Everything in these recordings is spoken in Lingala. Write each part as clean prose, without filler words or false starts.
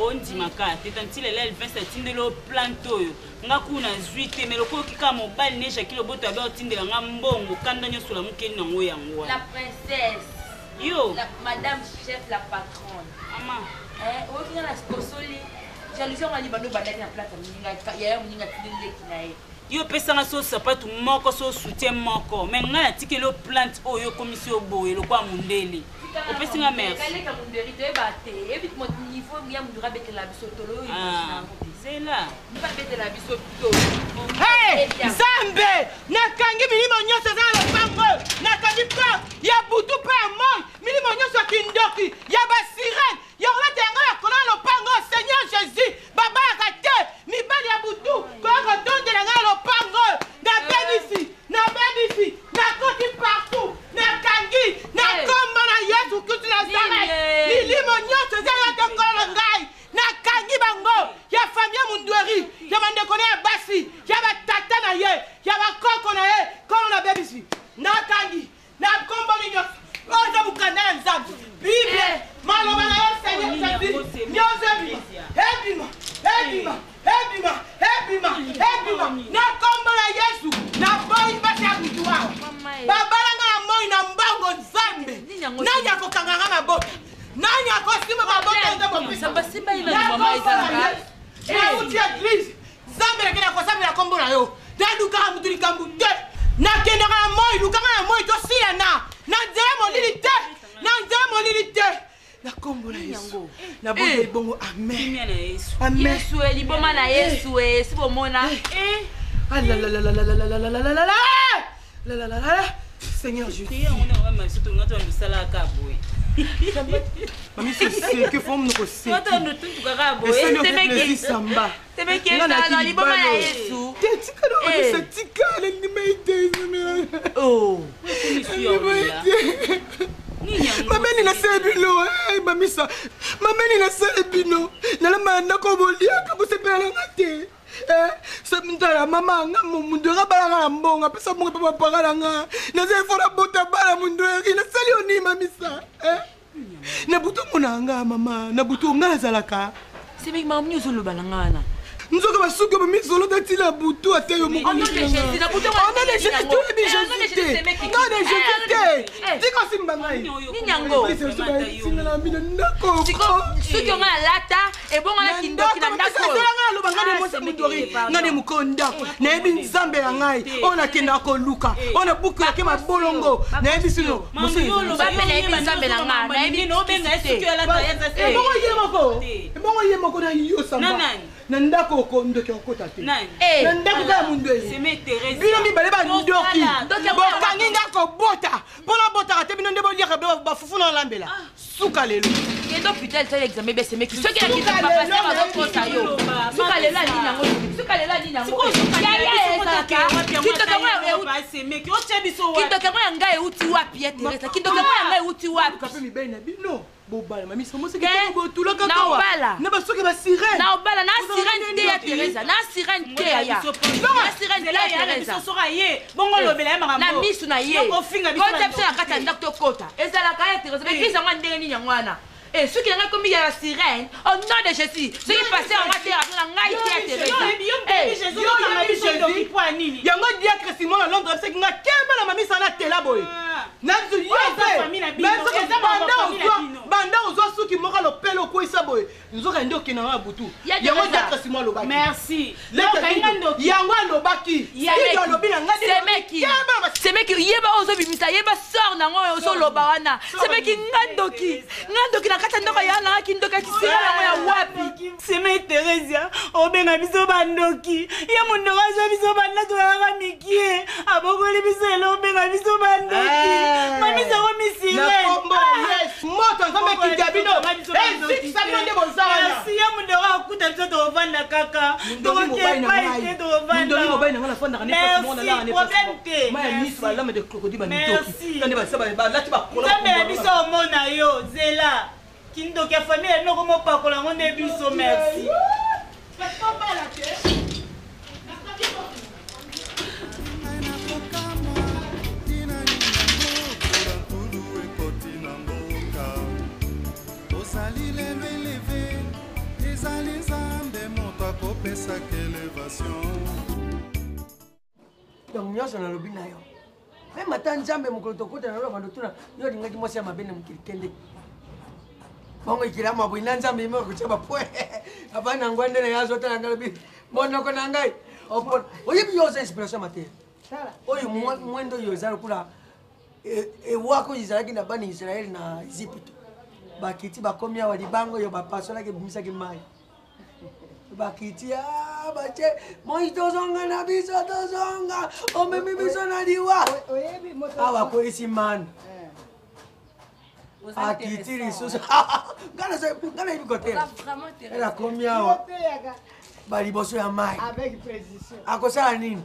Ondima kaka te tanti lela Elvis atindeli yo plante oyo. Nga kuna nazwi te mais lokola oyoki kaka mobali ne Jackie Loboto abe otindela nga mbongo kanda nyonso olamukeli nango yango wana. La princesse. Yo. La madame chef la patronne. Mama. Eh, oyoki nga na kosoli jalousie yango libanda obandaki na plate ya moninga yaya moninga atindeli leki na ye. Yo opesanga so sapatu moko so soutien moko mais ngai natikeli yo plante oyo okomisi yo boye lokola mundele opesi nga merci ah, zela nzambe nakangi milimo nyonso eza na lopango oyo nakangi porte ya butu mpe ya moi milimo nyonso ya kindoki ya basirene ya kolata yango ya kolo na lopango seigneur jésus babalaka te mibali ya butu koya kotondela ngai na lopango oyo nabebisi nabebisi nakoti partout nakangi na nkombo na yesu kristu nazareth milimo nyonso eza ya te nkolo na ngai nakangi bango ya famille ya mundweri ya bandeko na ya basi ya batata na ye ya bakoko na ye nkolo nabebisi nakangi na nkombo nyonso oyo eza mokanda ya nzambe bible eh. maloba na yo seigneur jésus nyonso ebima ebima ebima ebima ebima ebima na nkombo na yesu naboyi basi ya butu awa babalanga na moi na mbongo nzambe nani akokanga nga mabota nani akosimba mabota nzambe nauti eglise Nzambe nakenda kosambela kombo na yo. Nalukaka mutu likambo te. Nakendaka na moi, lukanga na moi tosilana. Na nzela molili te. Na nzela molili te. Na kombo na Yesu. Na bongo eh. bongo amen. Amen. Yesu eh, liboma na Yesu eh, si bomona. Eh. Ah la la la la la la la la la la la la. La la la la. Seigneur Jésus. Mami c'est que faut nous samba. liboma ya yesu te tika na mamisa tika nandima ye te mameni nasala bino mamisa mameni nasala bino nalamba na ndako boliaka bosepela nanga te ntala mama nga mundu eka balanga na mbongo apesa mbongo mpe bapaka na nga naza efo nabota bana mundu eki nasali yo nini mamisa na butu omona nga mama na butu nga nazalaka semeki makambo nini ozoloba na nga wana nzoka basuki bamizolo ta ntina butu ata yo mokotoyebi jésus te nga na jésus te tika osimba ngai nini yango soki onga nalata ebongo na kindoki na ndakoelanga naloba ngai nde mwasi motori ngai nde mokolo ndako nayebi nzambe na ngai oyo nakendaka koluka oyo nabukelaki mabolongo nayebi sino ebongo ye moko ebongo ye moko na yo samba na ndako oko ndoki okota te na ndako kaka mundu bino mibale bandoki bokangi nga kobota mpo nabotaka te bino nde boliaka bafufu na olambela suka lelo kende hôpital sala examen bese meki soki akosa yo suka lelo anini yango suka lelo anini yango kindoki yango ya ngai euti wapi ya teresa kindoki yango ya ngai euti wapi mpe mibali na bino bobala mamisa moseki botulaka kawa na basoki ba sirène na obala na sirène te ya teresa na sirène te ya na sirène te ya teresa bongo olobela ye makambo na misu na ye kota biso na kati ya ndako tokota ezalaka ya teresa eglise yango ndenge nini yango wana Eh, soki nanga ekomi ya sirène au nom de jésus soki paster yango te azo na ngai te ya teresa yango diacre simon na londres abisaki nga keba na mamisa na tela boye ah. na biso yo mpe banda ozwa suki moko lopele okweyisa boye nzoka nde okenda na butu yango diacre simon alobaki merci yango alobaki alobi na ngai semeki yeba oyo ozobimisa yeba sor nango oyo ozoloba wana semeki nga ndoki nga ndoki na kati ya ndako ya nanga kindoki ya kisela yango ya wapi seme theresia obenga biso bandoki ye mondoki azwa biso banda tozalaka mikie abokoli biso elo obenga biso bandoki eh. mamisa ko misirene moto nzambe ekita bino ezikisa bino nde boza wana ye mondoko akuta biso tokovanda kaka tokokepai te tokovandamondongi mobali na ngai nafandaka problème te maya miso balame de crocodile bandoki nde balati bakola nzambe na biso omona yo zela kindoki ya famille ya bino komopakola yango nde biso merci ozali lelo eleve. Donc nyonso nalobi na yo. Meme ata Nzambe mokolo tokutana na bando tuna yo olingaki mwasi ya mabe na mokili kende. Bongo ikilama boye na Nzambe ye moko akotia ba point. Abandi na ngwende na ye azotala ngai alobi monoko na ngai. Oyebi yo oza inspiration ya mateya. Oyo mwendo oyo eza lokola ewaka oyo ezalaki na bana Israël na Egypte. Bakiti bakomi awa libanga oyo bapasolaki ebimisaki mai. Bakiti ah, batie moi tozonga na biso tozonga omemi biso na liwa. Awa akweyisi mana. Akiti lisusu. Nga nayebi kotela. Akomi awa baliboso ya mai. Akosala nini?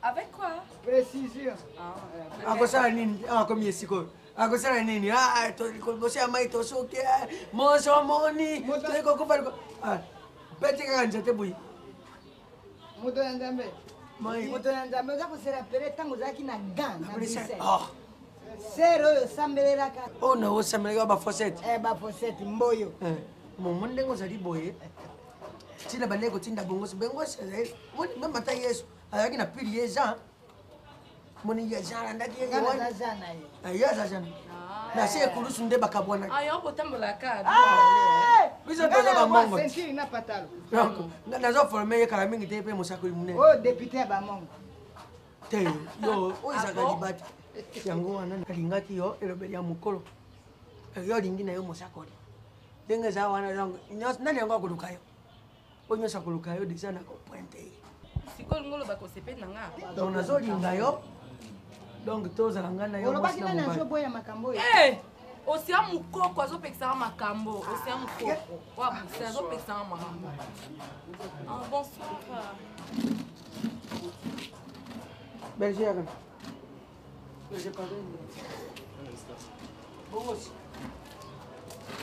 Avec quoi? Précision. Ah, akosala nini? Awa akomi esika oyo. Akosala nini? Ah, liboso ya mai tosoki. Ah, moso omoni. Toyei kokufa liko. Ah, beti kaka nzete boye. Moto ya Nzambe. Moto ya Nzambe oza kose rappeler ntango ozalaki na gant na Bruxelles. Ah. Sere oyo osambelelaka. Oyo na osambelelaka ba fosette. Eh, ba fosette mboyo. Eh, momo ndenge ozali boye. Tina bandeki kotinda bongosi. Bongosi azali moni meme ata Yesu azalaki na pili ye Jean. Moni ye Jean alandaki ye Yohane. Ye aza Jean. Na se ekulusu nde bakabwanaki. Ah, yo kotambola ka. Biso toza ba mongo. Ceinture na patalo. Donc, nazo former ye kala mingi te pe mosakoli monene. Oyo député ya ba mongo. Te, yo oyo ezalaka libata. Yango wana nalingaki yo elobeli ya mokolo. Yo olingi na yo mosakoli. Ndenge eza wana donc nani yango akoluka yo? Oyo nyonso akoluka yo deja na kopointe ye. Sikoyo olingi oloba kosepeli na nga? Donc nazolinga yo. Donc tozala nga na yo. Olobaki nani azoboya makambo oyo? Eh! Osia mukoko azopekisaka makambo. Osia mukoko. Wa busa azopekisaka makambo. Ah, bonsoir. Berger. Berger, pardon. Bongo.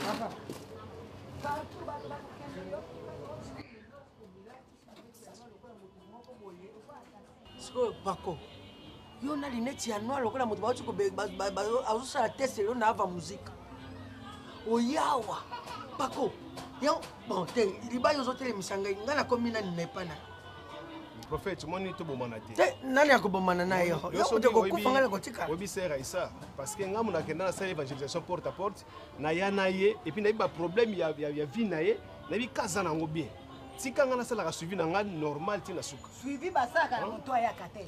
Papa. Sikoyo Paco, yo na lunette ya noir lokola moto bauti azosala test lelo na ava muzika. Oyawa Paco, yo bon te libaya ozotelemisa ngai, ngai nakomi nani na epai na yo. Prophète, omoni tobomana te. Te, nani akobomana na yo? Yo moto okokufa ngai nakotikala. Oyebi sœur Aïssa, parce que ngai nakenda nasala évangélisation porte à porte, naya na ye, et puis nayebi ba problème ya, ya, ya vie na ye, nayebi kaza nango bien. Tika ngai nasalaka suivi na ngai normal ti na suka. Suivi basalaka na moto ayaka te.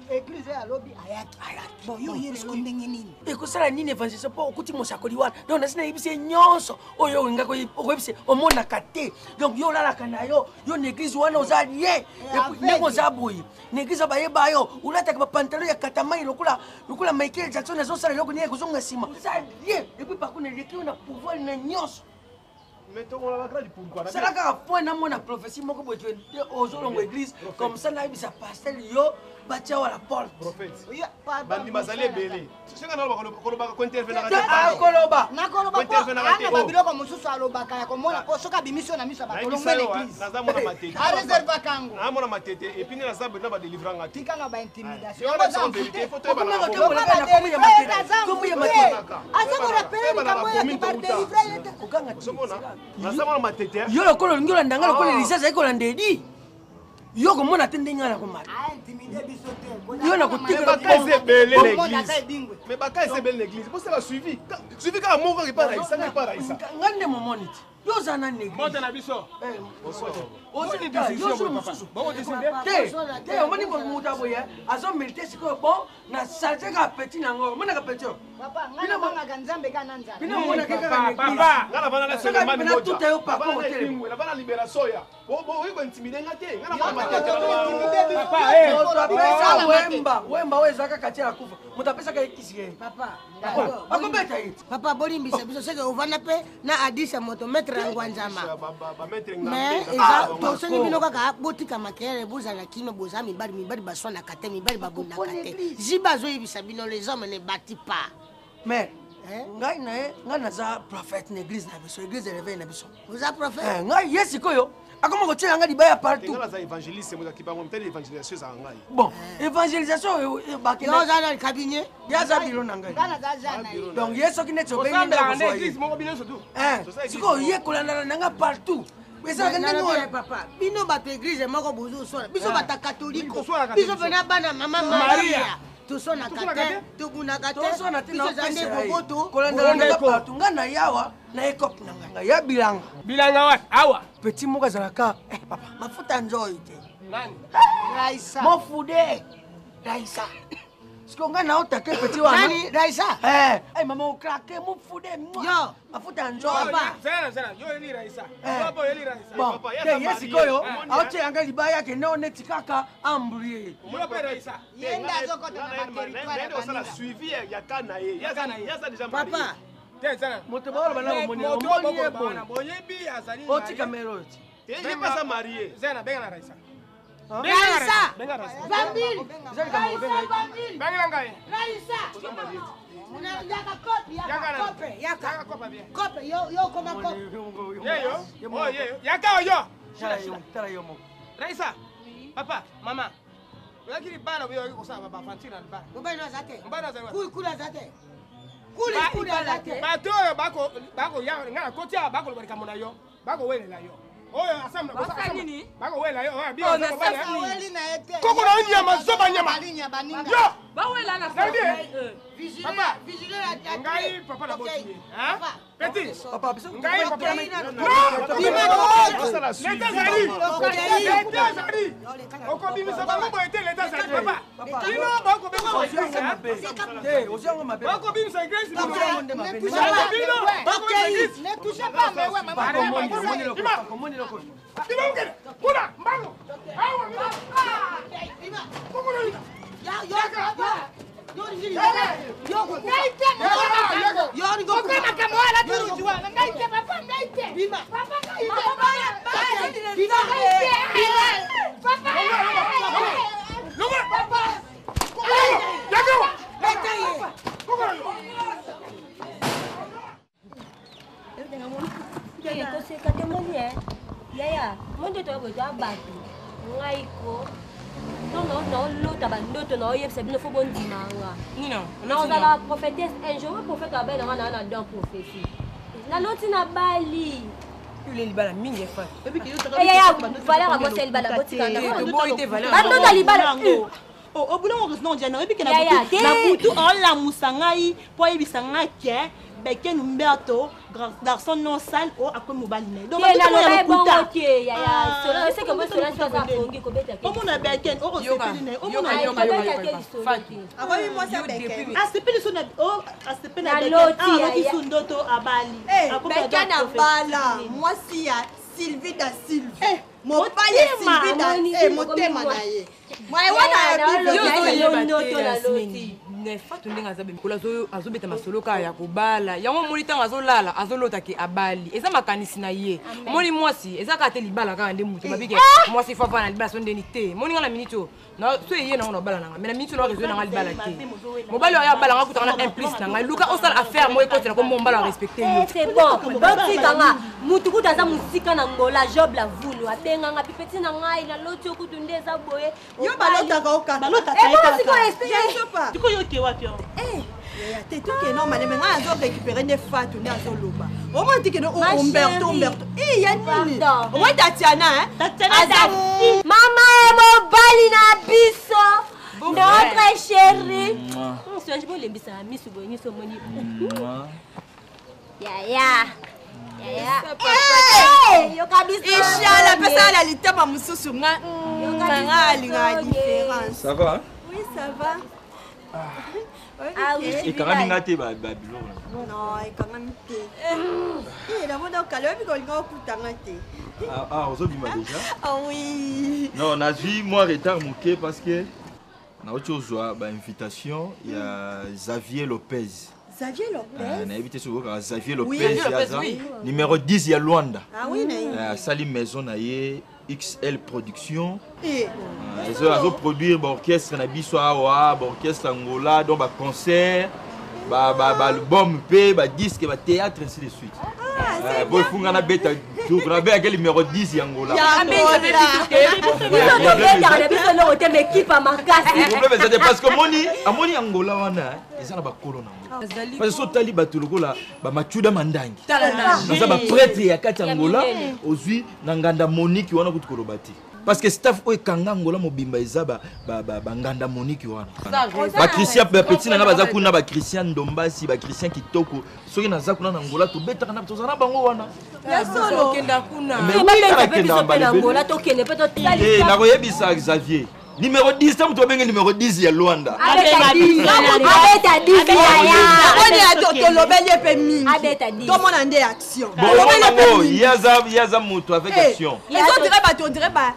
Église oyo alobi ayaki. Bon, yo oye lelo ndenge nini? Ekosala nini évangélisation mpo okuti mosakoli wana? Donc nasi nayebisi ye nyonso oyo olingaka okoyebisa omonaka te. Donc yo olalaka na yo, yo na église wana oza rien. Et puis, ndenge oza boye, na église bayeba yo, olataka ba pantalon ya katamai lokola lokola Michael Jackson azosala eloko nini ekozonga nsima. Oza rien. Et puis par contre eleki yo na pouvoir na nyonso. Mais tokolaka grade pourquoi? Sala kaka point namona prophétie moko boye te ozolongo église comme ça nayebisa pasteur yo batia wa la porte. Prophète. Bandi bazali ebele. Soki na kolobaka ko intervenaka te. Akoloba. Nakoloba po ana ba biloko mosusu alobaka ya komona po soki abimisi yo na miso ya bato olongwe na église. Naza mona matete. A reservaka yango. Na mona matete et puis naza na ba délivrer nga. Tika na ba intimidation. Yo na biso vérité faut toyeba na. Aza ko rappeler likambo ya ke ba délivrer ye te. Kokanga Naza mona matete. Yo lokola olingi olanda nga lokola Elise azali kolanda Edi. Yo komona te ndenge nga nakomata. Yo nakotikela baka eza ebele na église. Mais baka eza ebele na église. Bosala suivi. Suivi kaka moko kaka epai Raissa, epai Raissa. Nga nde momoni te. Yo oza nani na église? Mbote na biso. Bonsoir. Yo so mosusu. Te, te omoni moto ya boye azo milite sikoyo bon na charge kaka petit na yango omonaka petit oyo papa ngai nabangaka nzambe kaka na nzala bino omonaka kaka na église ngai navanda na Selemani Soki natuta yo papa otelema navanda na libération ya oyi kointimide nga te ngai namona matete moto apesa wemba wemba oyo ezalaka kati ya kufa moto apesaka ye kisi ye akobeta ye papa bolimbisa biso seke ovanda mpe na adisa moto maître ya ngwanzama mais eza tosengi bino kaka botika makelele bozala kimia boza mibali mibali baswanaka te mibali babundaka te ziba azoyebisa bino les hommes ne bati pas mais ngai na ye ngai naza prophète na église na biso église réveil na biso oza prophète ngai ye sikoyo akoma kotiela ngai libaya partout ngai naza évangéliste moto akibango mpe évangélisation ezala ngai bon évangélisation bakende oza na cabinet ye aza biro na ngai donc ye soki neti obengi sikoyo ye kolandana na ngai partout. Ezalaka ndenge wana. Papa, bino bato église moko bozoswana, biso bato ya katoliko, Toswanaka te biso biso. mpena bana mama Maria. Maria, toswanaka Toswanaka te, te? tobunaka te, Toswana te. biso eza nde boboto. Kolandalanda bato, nga na yawa na ekope na ngai ya bilanga. Bilanga wapi awa? Petit moko azalaka, eh, papa, mafuta nzoi te. Nani? Raisa. Mofude Raisa, siko ngai naotake petit wana. Nani? Raisa. Eh, eh, mama okrake mofude. Yo. Mafuta nzoi. Papa. Zela, zela, yo oyeli Raisa. Eh. Yo mpe oyeli Raisa. Bon, Papa, ya te za ye marié. sikoyo Omoni, aotiela ngai libaya, akende o neti kaka ambrie. Yo mpe Raisa. Ye nde azokota na baterritoire ya osala baninga. suivi ya ka na ye. Ya ka na ye. Yaza déjà marié. Papa. Te, zela. Moto baoloba na bomoni, Moto omoni ye bokoloba wana, boye. boyebi azali Otika marié. mero oti. Te, ye mpe aza marié. Zela, benga na Raisa. Raisa. Benga Raisa. Bambili. Eza likambo kobenga ye. Bambili. Bengela ngai. Raisa. Yaka kope, Yaka yaka na- kope, Yaka yaka. kopa bien. Kope, yo yo koma kope. Yeyo. Oh, yeyo. Yaka oyo. Tala yo, tala yo moko. Raisa. Papa, mama. Oyaki libala, oyoki kosala bafantir na libala. Mobali no aza te. Mobali aza te. Kuli kuli aza te. Kuli kuli aza te. Bato oyo bakoya ngai nakoti awa, bakoloba likambo na yo, bakowelela yo oyo asamla. Basala nini? Bakowelela yo oyo abi. Oh, na sasa nini? Aweli na ye te. Koko na yo nyama, zoba nyama. Balinya baninga. Yo. Bawela na Nayebi ye. Vigile, Papa. vigile la Ngai papa na boti ye. Hein? Petit. Papa, biso Ngai papa. Tokei na- Non. Osala suivi. Leta ezali. Tokei. Leta ezali. Okobimisa bango boye te. Leta ezali, papa. Bino bakobimisa église, hein? Te, ozwi yango mabe. Bakobimisa église bino. Ozwi yango nde mabe. Ne touchez Bino, pas. bino, bakobimisa église. Ne touchez pas, mais ouais, maman. Papa, omoni, omoni eloko, Ima. papa, omoni eloko. Bino okende kuna mbango awa bino. Koko na yo. Ya yo yo yo yo. Ngai te, Yaka. Yo ni go. Okwe makambo wana turuti wana. Ngai te, papa, ngai te. Bima. Papa, ngai te. Bima. Bima. Papa, Longola. Papa. Yaka. Beta ye. Koko na yo. Koseka te, moni e yaya, mo nde toya boye, toya bato. Ngai ko ntongo naolota bandoto, naoyebisa bino, fo bondima nga. Nino. Naozala prophétesse un jour. Prophète abai nanga naa na don prophétie. Naloti na bali. Yule libala mingi efa. Eyaya, valeur akosa libala, botika. Toboyi te valeur. Bandoto ya libala. Obulango resino diana, oyebi ke na Yaya, butu te. na butu aolamusa ngai mpo ayebisa ngai ke Beken Umberto, garçon non sale, o akomi mobali na ye. Donc Te, bandoto naloba ya lokuta. ebongo te yaya. Solo eseke mo Solange aza apongi kobeta ke. Omona Beken okosepeli na ye, omona. Yoka, yoka, yoka, Kobeta te yoka. lisolo Fatu. te. Akomi mwasi ya Yo, Beken. depuis- Asepeli so na o asepeli na Naloti, Beken. Ah, aloti yaya. su ndoto abali. Eh, Akomi Beken na abala mwasi ya Sylvie da Sylvie. Eh, Mobali ya motema. Sylvie da Amoni, eh, motema na ye. Mwaye wana Yaya, ya naloti. Yo Bible. ozoyeba Ndoto te, naloti. Yasmine. Ne Fatu ndenge aza mikolo azobeta masolo kaka ya kobala yango. Omoni ntango azolala, azolota ke abali, eza makanisi na ye. Omoni mwasi eza kaka te libala kaka nde motu babike mwasi fafa na libala so ndeni te. Moni nga na minute oyo so eye nango na obala nanga, mais na minute oyo na nanga libala te. Mobali oyo abala nga kutanga na un plus na ngai, luka osala affaire moko ekotela ko mobali arespecte yo. Eh, c'est bon, botikanga. Mutu kutu aza mosika na Ngola, Job Lavulu, abenganga pipeti na ngai, naloti yo kutu nde eza boye. Yo balotaka okaka. Balotaka Eh, ye bon, kaka. sikoyo esprit- Je sais pas. Sikoyo oke wapi o? Yaya, te toke normal, mais ngai azo récupérer nde Fatu nde azoloba. Omoni te kende Ma Umberto, chérie. Umberto. Eh, ya nini? Pardon. Omoni Tatiana, hein? Tatiana Aza Mama ye mobali na biso, notre chéri. Solange, bolembisaka miso boye nyonso, omoni yaya, yaya. Eh, yoka biso. Ishala apesaka na litama mosusu nga Yoka nga biso alingaka songe. différence. Ça va, hein? Oui, ça va. Ah oui, Ekangami nga te babiloko na. Non, ekangami te. Eh, namoni okala, oyebi kolinga okutanga te. Ah, ah, ozobima déjà? Ah oui. Non, nazwi mwa retard moke parce que nauti ozwa bainvitation ya Xavier Lopez. Xavier Ah, Lopez. Nayebi te soki okaka Xavier Oui. Lopez. Xavier Lopez, aza oui. numéro 10 ya Lwanda. Ah oui, na ye. Asali maison na ye XL Production. Eh. Azoproduire baorchestre na biso awa, baorchestre Angola, donc baconcert, baalbum mpe badisque, bathéâtre, ainsi de suite. Ah, Bo efunga nabeta tour nabengaki numéro 10 ya Angola. Biso tobetaka na biso eloko te, mais ekipa makasi. Problème eza te, parce que omoni, amoni Angola wana eza na bakolo nango, parce que so otali bato lokola bamachuda mandangi, baza baprêtre ya kati ya Angola. Ozwi na nganda Moniki wana, kutu koloba te, parce que staff oyo ekanga Angola mobimba eza banganda Moniki wana, bachristien, bapeti na nga baza kuna, bachristien Ndombasi, bachristien Kitoko. Soki naza kuna na Angola, tobetaka na, tozala na bango wana. Okenda kuna. Mais oui, Babengisa mpe biso mpe na Angola, tokende mpe totali. Nakoyebisa Xavier, numéro 10, ntango tobenge numéro 10 ya Lwanda. Abeta 10, abeta 10 yaya. Tolobeli ye mpe mingi. Abeta 10. Tomona nde action. Bon, omona ngo, ye aza moto avec action. Ezodire bato, ondire ba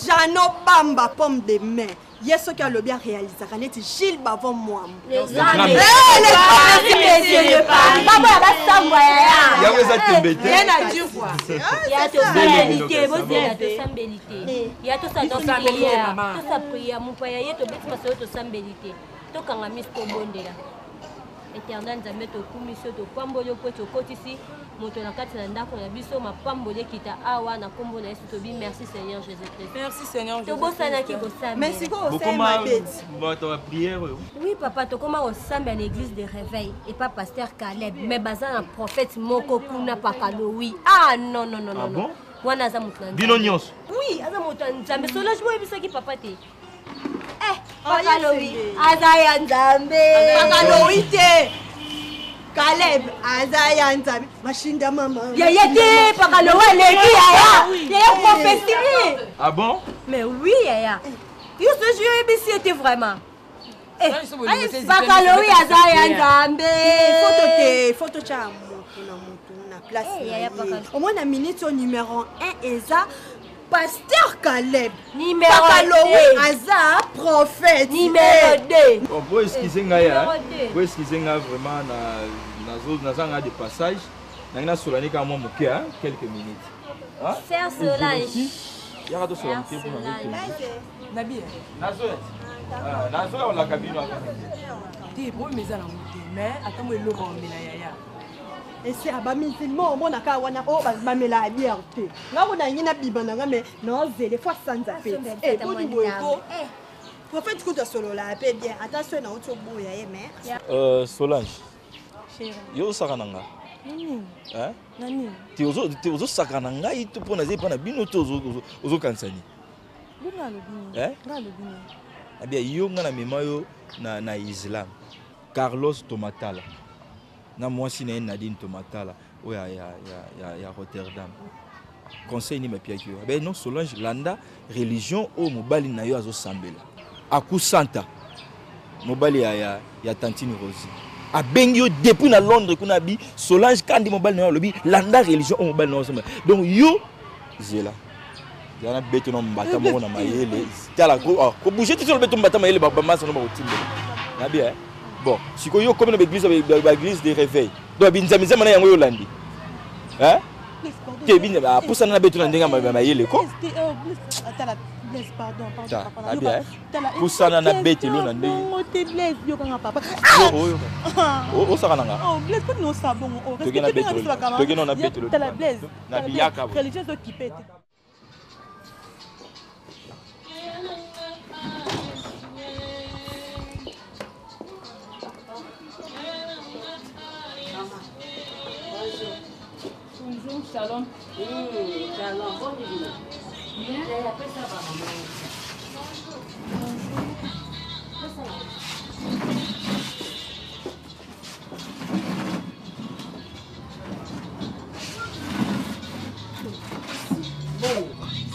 Jano Bamba, pomme de main. Ye soki alobi, aréalisaka neti Gilles Bavon Mwambo. Baboya basambwa yaya. Yango eza tembe te. Ye na Duvoi. Ya tosambeli te, bozela, tosambeli te ya tosala prière, tosa prière mopaya ye, tobeti masolo, tosambeli te, tokanga miso, tobondela. Éternel Nzambe, tokumisi yo, topamboli yo po ete okotisi moto na kati na ndako na biso. Mapamboli ekita awa na nkombo na Yesu. Tobi merci Seigneur Jésus Christ. Merci Seigneur. Tobosanaki kosambela. Mais sikoyo bokoma osema beti. Bato ya prière oyo. Oui papa, tokoma kosambela na église de réveil epa pasteur Caleb, mais baza na prophète moko kuna, Pakalowi. Ah non, non, non. Ah Non, bon? non, wana aza moto na Bino Nzambe. nyonso. Oui, aza moto ya Nzambe. Solange, boyebisaki papa te. Eh, Ah, Pakalowi ye aza ya Nzambe. Pakalowi te, Caleb aza ya Nzambe, mashinda mama. Yaya te, Pakalowi aleki yaya, yaya prophétie. Ah bon? Mais oui yaya, yo soki oyebisi ye te vraiment. Eh, Soki Pakalowi aza ya Nzambe. Foto te, foto tya moto na moto na place Eh, na yaya, ye. Pakalo. Omona minute oyo, numéro 1 eza pasteur Caleb. Numéro Pakalowi deux. aza prophète. Numéro 2. Bon, bo excuse ngai, Numéro hein. deux. Bo excuse ngai vraiment, na nazo naza ngai de passage, nangi nasolani kaka mwa moke, hein, quelques minutes. Hein? Sœur Solange. Yaka tosola moke mpona Solange. Nabi. Nazoya, nazoya kolaka bino aka. Te, problème eza nango te, mais ata mo eloko omela yaya. Ese bamusulman omonaka wana oyo bamelaka bière te. Nga ko nangi nabima na nga, mais naozele fo asanza pe. Asombela Boni mwa boye ndambo. ko prophète kutu asololaka mpe bien, ata soki nauti oboya ye, mais Solange, yo osaka na nga. Hein? Nani? Te, ozosaka na ngai to mpo naza epa na bino to ozokanisa nini? Bongo alobi nini? Eh? Nga alobi nini? Abia yo, nga na mema yo na islam. Carlos Tomatala na mwasi na ye Nadine Tomatala oyo ya Rotterdam, conseil nini bapiaki yo? Abe non, Solange, landa religion oyo mobali na yo azosambela. Akusanta mobali ya tantine Rosie abengi yo depuis na Londres kuna, abi Solange, kandi mobali na yo alobi landa religion oyo mobali na yo azosambela. Donc yo zela, zela na beto na mbata moko na mayele. Tala, kobouge te, solo beto mbata mayele, bamasa no bakotimbela nabi. Eh, bon, sikoyo yo komi na baeglise, baeglise de réveil, donc binzamizama na yango yo olandi. Hein? Te, apusana na beto na ndenge ya mayele ko. Atala Blaise, pardon. Ta, Pardon. abi, eh? Pusana na betelo na ndenge. Bongo te Blaise, yokanga papa. Oyo osaka na nga. Oh Blaise, mpo nosa bongo? Oh, Toke na respecte betelo. biso bakama. Toke na betelo. Tala Blaise. Na Tala, biyaka Blaise, boye. religion ezokipe te. Bonjour, shalom. Shalom, bon dîner. Bien. Bon,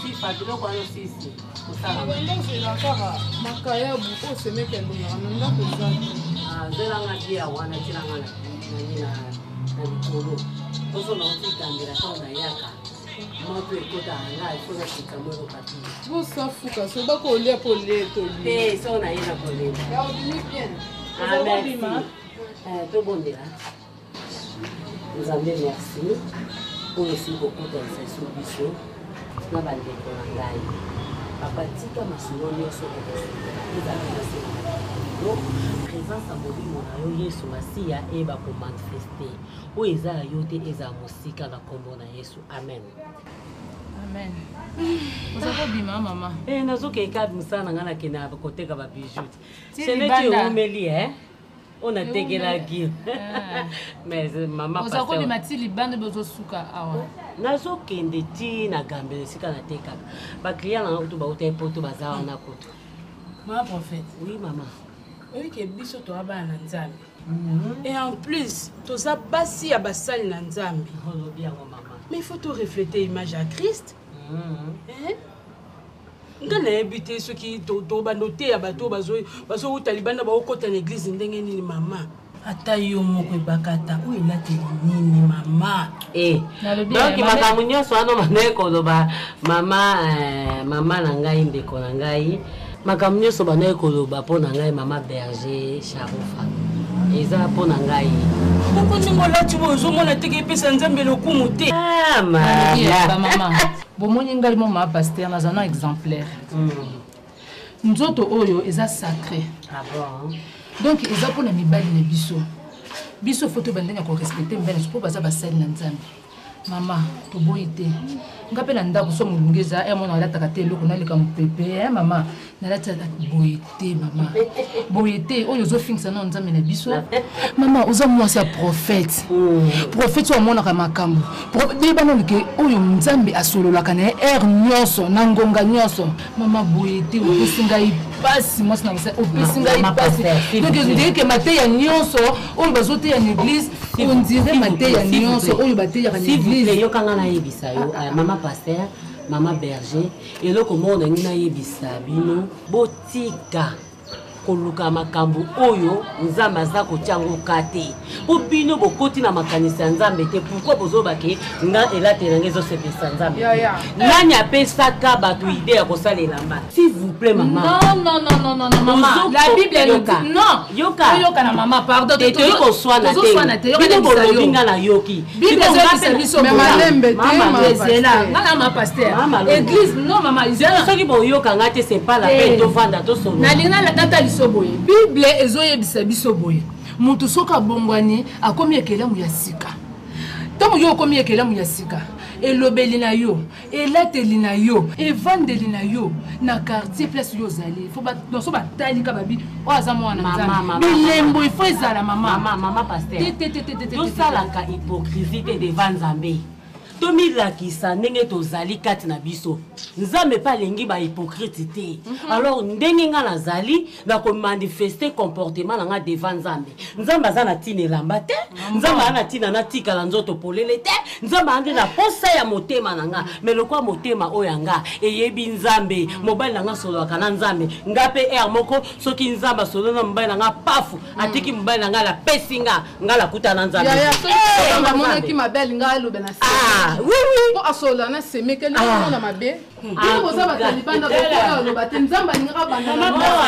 sifa biloko wana osisi kosala. Bandozela kaka makayabu oyo semeke alongaka na ndako eza te. Zelanga bia wana, tilanga nani na likolo poso na otitambela. Ntango nayaka, moto ekotaka ngai, fo nasika mo eloko pia. Bosafuka so bakolia mpo olie. Te, so naye na kolela. Ya obimi bien. Ah, merci. Tobondela. Nzambe, merci oyo esili kokutanisa eso biso na bandeko na ngai. Papa, tika masolo nyonso okosolola ezala na se na yo. Présence ya molimo na yo Yesu Masiya eyeba komanifeste oyo eza ya yo te ezala mosika na nkombo na Yesu. Amen. Amen. Oza kobima mama? Eh, nazokei kaka mosala na ngai nakende koteka babijou. Seneti ewumeli eh? oyo natekelaki eh. mais mama oza kobima ti libanda obe ozosuka awa nazokende ti na gambela esika natekaka baclient na nga kutu bauta epoto baza wana kutu mama prophète oui mama oyebi ke biso toza bana na nzambe mhm. et en plus toza basi ya basali na nzambe olobi yango mama mais il faut to refléter image ya christ mm -hmm. eh? nga nayebi te soki tobanda oteya bato oyo bazowuta libanda baokota na eglize ndenge nini mama ata yo moko ebakata oyo elateli nini mama eh, donc makambo nyonso wana bandaki koloba mama eh, mama na ngai ndeko na ngai makambo nyonso bandaki koloba mpo na ngai mama berger charufa eza mpo na ngai koko ndenge olati boyo ozomona teke epesa nzambe lokumu te ah, mama bomoni ngai mo ma pasteur naza na exemplaire mm. nzoto oyo eza sacré ah bon? donc eza mpo na mibali na biso biso fo toyeba ndenge ya korespecte mibali na biso mpo baza basali na nzambe mama toboyi te nga mpe na ndako so molungi eza e mona alataka te eloko naleka mopepe e mama nalati boye te mama boye te oyo ozofingisa nao nzambe na biso mama oza mwasi ya prophète mm. prophète oyo amonaka makambo yeba nanu ke oyo nzambe asololaka na ye heure nyonso na ngonga nyonso mama boye te opesi ngai mpasi mwasi na mosali opesi ngai mpasi donc ondire ke mateya nyonso oyo bazoteya na église ondire mateya nyonso oyo bateyaka na église yokanga nayebisa yo euh, mama pasteur mama berger eloko moko nangi nayebisa bino botika koluka makambo oyo nzambe aza kotya yango ka te mpo bino bokoti na makanisi ya nzambe te pourkui bozoloba ke nga elateli na nga ezosepelisa nzambe nani apesaka bato ide ya kosala elamba s'il vous plaît mama non non non non non non mama la bible nous dit non yoka yoka na mama pardon te toyi koswana te bino bolobi nga nayoki bible ezolakisa biso malembe te zela nga na ma pasteur église non mama zela soki boyoka nga te c'est pas la peine tovanda tosolola nalingi natalisa boye bible ezoyebisa biso boye moto soki abongwani akomi ekelamu ya sika ntango yo okomi ekelamu ya sika elobeli na yo elateli na yo evandeli na yo na quartier place yo ozali so batali ka babi oyo aza mwana nzambe bilembo ifo ezala mama tosalaka hypocrisie te devant nzambe tomilakisa ndenge tozali kati na biso nzambe mpe alingi bahypocrite te mhm. alors ndenge ngai nazali nakomanifeste comportement na ngai devant nzambe nzambe aza na ntina elamba te nzambe aza na ntina natikala nzoto polele te nzambe aza nde na posa ya motema na nga me lokola motema oyo ya nga eyebi nzambe mobali na nga asololaka na nzambe nga mpe aire moko soki nzambe asololi na mobali na nga pafu atiki mobali na nga lapesi nga nga nakuta na nzambe amonaki mabe alinga aloba na ah, oui, oui. po asolola na semekeli ah. mabe bino boza bato ya libanda bokoya oloba te nzambe alingaka banda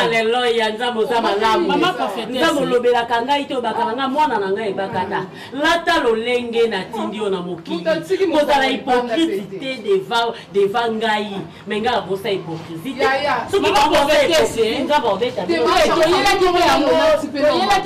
aleluya nzambe oza malamu nzambe olobelaka ngai te obaka na ngai mwana na ngai ebakata lata lolenge natindi yo na mokili kozala hypocrite te devant ngai me ngai nakosa hypocrisie te soki nzambe obeta toyelaki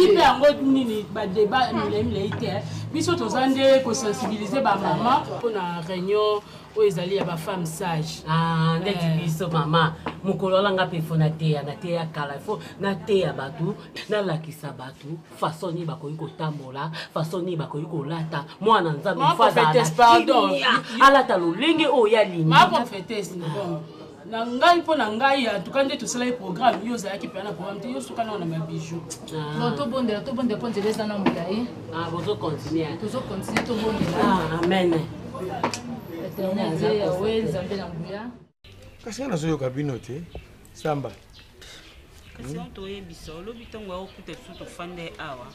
mpe yango nini badeba milai milai te biso toza nde kosensibilize bamama mpo na réunion oyo ezali ya bafemme sage ah, ndeti eh. biso mama mokolo wana nga mpe fo nateya nateya kala fo nateya bato nalakisa bato façon nini bakoki kotambola façon nini bakoki kolata mwana nzambe alata lolenge oyo ye alingi na ngai mpo na ngai antuka nde tosalaki programme yo ozalaki mpenza na programme te yo suka nao na babijou ah. bon tobondela tobondela mpo nzela eza na molai ah, bozocontinue tozocontinue tobondela ah, amen éternel dieu yawe nzambe na nguya kasi ngai nazoyoka bino te samba kasi hmm? toyebisa olobi ntongo aokuta biso tofanda awa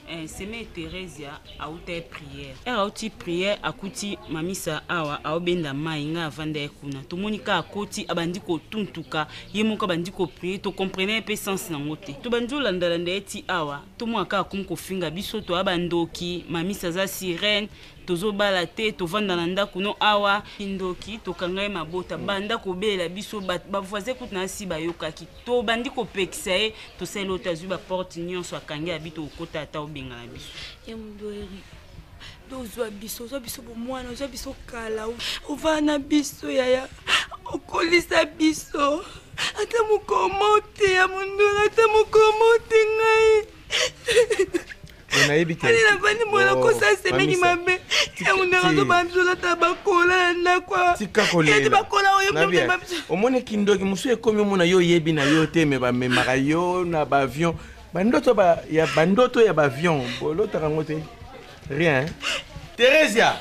eh, seme theresia auta ye prière ere auti prière akuti mamisa awa aobenda mai ngai avanda ye kuna tomoni kaka akoti abandi kotuntuka ye moko abandi koprie tocomprene ye mpe sens nango te tobandi olandalanda ye ti awa tomona kaka akomi kofinga biso toya bandoki mamisa aza sirene. Tozobala te, tovanda na ndako no awa. Kindoki, tokanga ye mabota. Banda kobelela biso, bavoisin kutu na asi bayokaki. Tobandi kopekisa ye, tosaleli oyo te, azwi baporte nyonso akangi, abi tokokota ata obengana biso. Ya Mundueri, ozwa biso, ozwa biso bomwana, ozwa biso kala, ovanda na biso yaya, okolisa biso ata mokomo te. Ya Mundueri, ata mokomo te ngai. Nayebi te. Ali navandi mwana Oh, kosa semeki Mamisa. mabe. Ya Mundueri azobana biso olata bakola na ndako. Tika Ete kolela. bakola oyo Nabia, mema biso. omoni kindoki mosusu ekomi omona yo oyebi na yo te, me bamemaka yo na baavion, bandoto ya bandoto ya baavion, bolotaka yango te, rien. Theresia.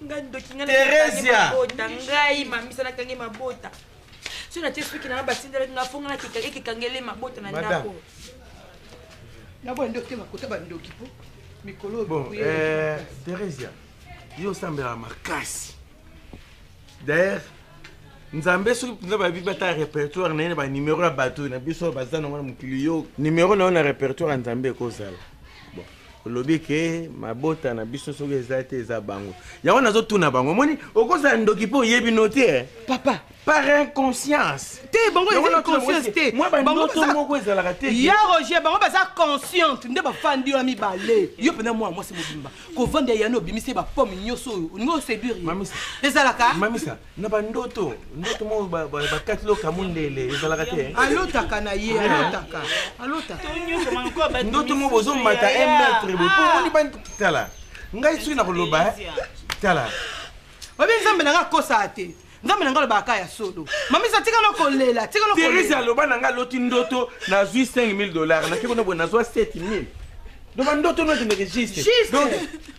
Ngai ndoki, ngai Theresia. nakangi mabota, ngai mamisa nakangi mabota. So natie suki nanga, batindelaki nga fonga nakeka ekekangele mabota na Madame. ndako. Naboya ndoki te, makota bandoki po mikolo oyo Bon, prière. Theresia, yo osambelaka makasi. D'ailleurs, Nzambe soki mpenza bayebi bata répertoire na ye na banimero ya bato na biso oyo baza nango na mokili, yo nimero na yo na répertoire ya Nzambe ekozala. Bon, olobi ke mabota na biso soki eza te, eza bango. Yango nazotuna bango, omoni, okozala ndoki mpo oyebi no te, eh. Papa. Par inconscience. Te, bango Yango eza natuna bango, conscience te. mwa Bango bandoto moko ezalaka te. Ya Roger, bango baza consciente nde bafandi yo ya mibale. Yo mpenza mwana mwasi mobimba kovanda ya yani, obimisi ye bapome nyonso oyo olingi oséduire ye, ezalaka. Mamisa, na bandoto, ndoto moko bakati loka mundele ezalaka te, eh? Alotaka na ye, alotaka, alotaka. Ndoto moko bozomata 1 mètre boye, po omoni tala ngai soki nakoloba, eh, tala. Oyebi, Nzambe na ngai akosaka te. Nzambe na ngai alobaka ya solo. Mamisa, tika no kolela, tika no Therese kolela. aloba na ngai aloti ndoto nazwi 5000 dollars, nake kuna boye nazwa 7000. Donc bandoto no ekendeke juste. Juste. Donc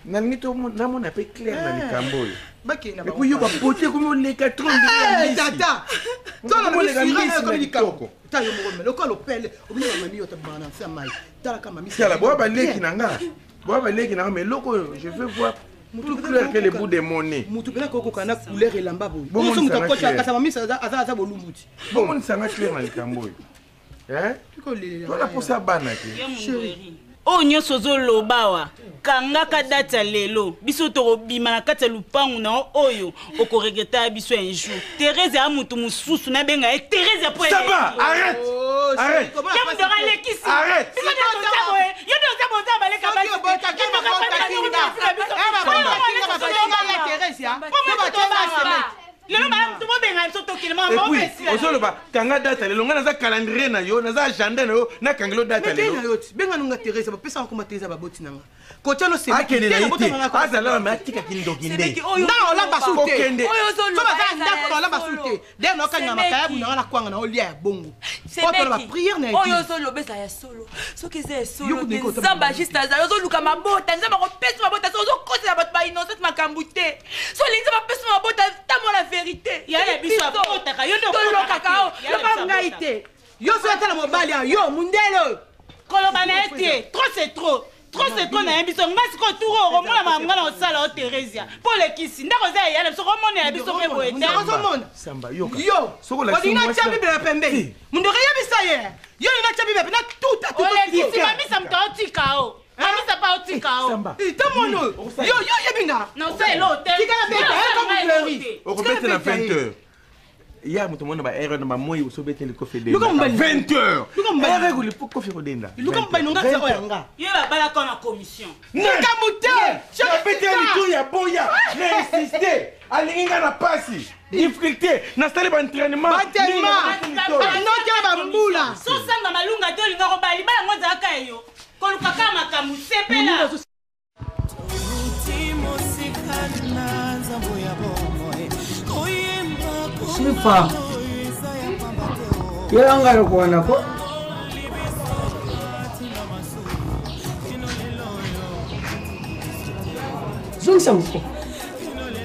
nalingi namona mpe clair na likambo oyo. Bakende na Et puis yo bapote ekomi oleka trop ndenge ya Eh, mbisi. Tata. Oleka mbisi na kitoko. Ta yo moko, lokola lopele obina bamami yo tabana na nse ya mai, talaka mamisa. Tala, boya baleki na nga, boya baleki na nga, mais eloko oyo je veux voir plus clair que le bout de mon nez. Mutu mpena kokoka na couleur elamba boye. Bomonisa Oso moto nga akoti clair. akasa mamisa aza bolumbu ti. Bomonisanga clair na likambo oyo. Eh? Tona posa bana te. Oyo nyonso ozoloba awa, kangaka date ya lelo. Biso tokobima na kati ya lupangu na yo oyo, okoregreta ya biso un jour. Therese ya motu mosusu, nabenga ye Therese po. Ça va, arrête. Arrête. Alekisi. Arrête. Biso nde toza boye, yo nde oza boye, oza baleka basi te. Yo nde okafanda lelo, bobenga biso tokende. Et puis ozoloba kanga date lelo, ngai naza calendrier na yo, naza agenda na yo, nakangelo date Lelo lelo? yo ti benga nonga Therese, bapesaka koma Therese, baboti nanga kotia no. Akende na ye te, azala me atikaki ndoki nde. Nda olamba su te. Kokende. So baza na ndako na olamba su te, nde naokanga makayabu nanga na kwanga na olia ya bongo po tona baprière na oyo église. Ozoloba eza ya solo, soki eza ya Yo solo te. kutu ndenge Nzambe ajuste azali, ozoluka mabota, Nzambe akopesa mabota. So ozokosela bato bainnocente makambo te, so olingi Nzambe apesa mabota, tambola vérité. Ya na biso abotaka, yo nde obotaka tolokaka o te. Ya na Loba biso ngai abotaka. te, yo so atala mobali ya yo mundele oyo. Koloba na ye te, trop c'est trop, trop c'est trop. Nayebi so nga sikoyo tour oyo okomona makambo nga na kosala o Theresia, mpo olekisi ndako eza eya na biso, komonela biso mpe boye te. Samba, yoka. Yo Soki olakisi olingi mwasi natya Bible na pembeni, mundeke yebisa ye, yo olingi natya Bible pena tuta. Olekisi mamisa, moto aotika o mamisa mpe aotika o. Ta mwana oyo, yo yo oyebi nga. Na osala eloko te. Tikala beta Osala ye comme eloko fleury. te. Okobete na 20 heures ya moto mona baere na bamoi, osobeteli kofi. Luka mobali. 20 heures. Luka mobali. Ere ekoli kofi kodenda. Luka mobali nonga tia oyo ya nga. Ye babalaka na commission. Likambo te. Nabeteli litoyi ya boya, na insiste, alingi nga na pasi, difficulté, nasali baentraînement. Banokela bambula. Sosanga malunga te, olinga kobala libala yango ezalaka eyo koluka kaka makambo sepela. Sifa yelanga lokuwana ko. Zongisa moko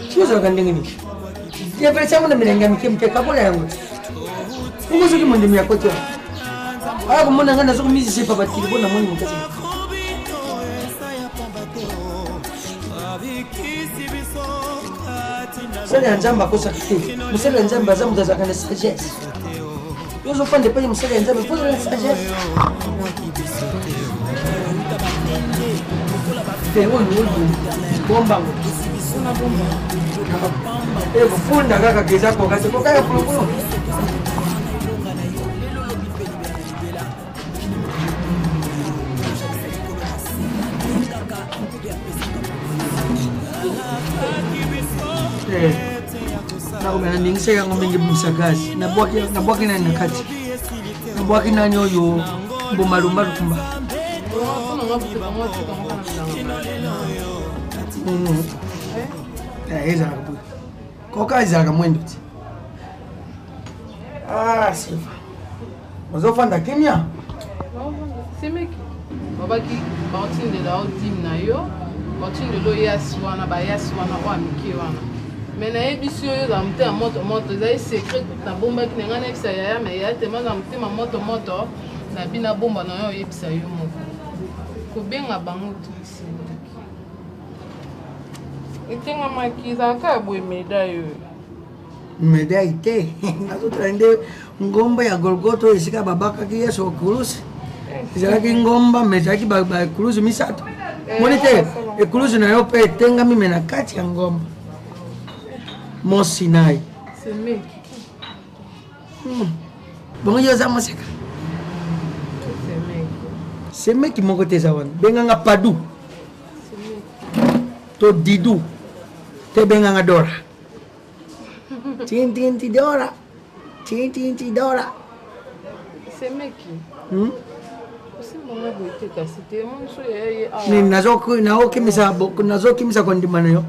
soki ozalaka ndenge nini, deversi yango na milenge ya mike mike, kabola yango te. Bongo soki mondimi ya koti wana aya komona ngai nazokomizisepa batili mpo namoni mokasi. Mosali ya Nzambe akosaka te. Mosali ya Nzambe aza moto azalaka na sagesse. Yo ozofanda epai ya mosali ya Nzambe mpo ozala na sagesse. Te oyo oyo bombango ekofunda kaka keza koka te koka ya pulupulu. Nakomela ndingisa yango mingi bimisa gaz. Nabwaki nani na kati? Nabwaki nani oyo mboma lumba lukumba? Ezalaka boye, koka ezalaka mwendo ti. Ah, Silva, ozofanda kimia. Semeki babaki baotindela yo dime na yo, baotindela yo yasi wana, bayasi wana oyo mike wana. Me nayebisi yo, ozala motema moto moto, ezali secret kutu nabombaki na ngai nayebisa yaya, me yaya tema azala motema moto moto na bino, abomba na yo, oyebisa yo moko kobenga bango te. Semeki etengamaki, ezalaka ya boye medaille oyo. Medaille te, nazotala nde ngomba ya Golgoto oyo esika babakaki Yesu ekulusu. Ezalaki ngomba, me ezalaki baekulusu misato. Moni te ekulusu na yo mpe etengami, me na kati ya ngomba Mont Sinai. Semeki. Bongo yo oza moseka semeki moko te eza wana. Benganga Padu to Didu te, benganga Dora. Tintinti Dora, tintinti Dora. Semeki. Osimbanga boye te, kasi te monso ya ye awa. Nini nazokimisa kondima na yo?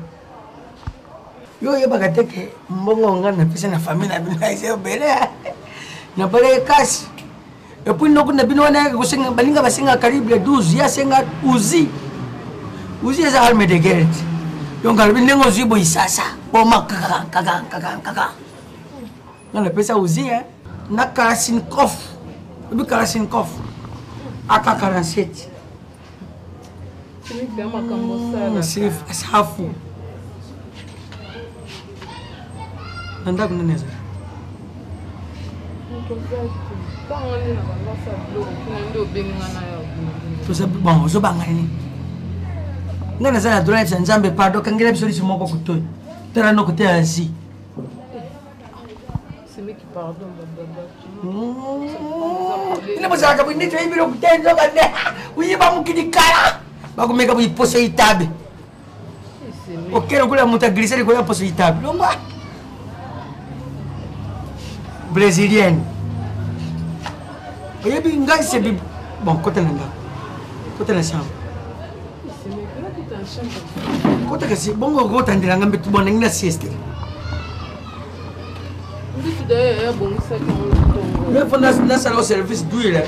Yo oyebaka te ke mbongo nga napesa na famille na bino eza ebele. Nabalaki kasi epuis noko na bino wana yaki kosenga, baninga basenga calibre 12, ye asenga uzi. Uzi eza arme de guerre te. Donc alobi ndenge ozwi boye, sasa boma kaka kaka kaka kaka. Nga napesa uzi na kalasinkov. Obi kalasinkov ak 47. Semeki ya makambo osalaka. Safu na ndako nani azali? Moto aza te. Ntango nde na bandasa biloko kuna nde obengi nga na yo. Toza bon, ozobanga nini? Ngai naza na droit ya Nzambe, pardon, kangela biso liso moko kotoyi, tala noko te ya Asie. Semeki, pardon, bababato. Bino bozalaka boye neti oyebi eloko te, nzoka nde oyiba mokili kala. Bakomeka boye poso itabe, oke lokola moto aglise likolo ya poso itabe. Longwa, brésilienne. Oyebi ngai sebi. Bon, kota na ndako, kota na chambre. Semeki, nakota na chambre. Kota kasi bongo okotandela nga mbetu. Bon, nangi na sieste. Mbitu daye abongisaki yango na ntongo. Mais faut nasala o service d'huile,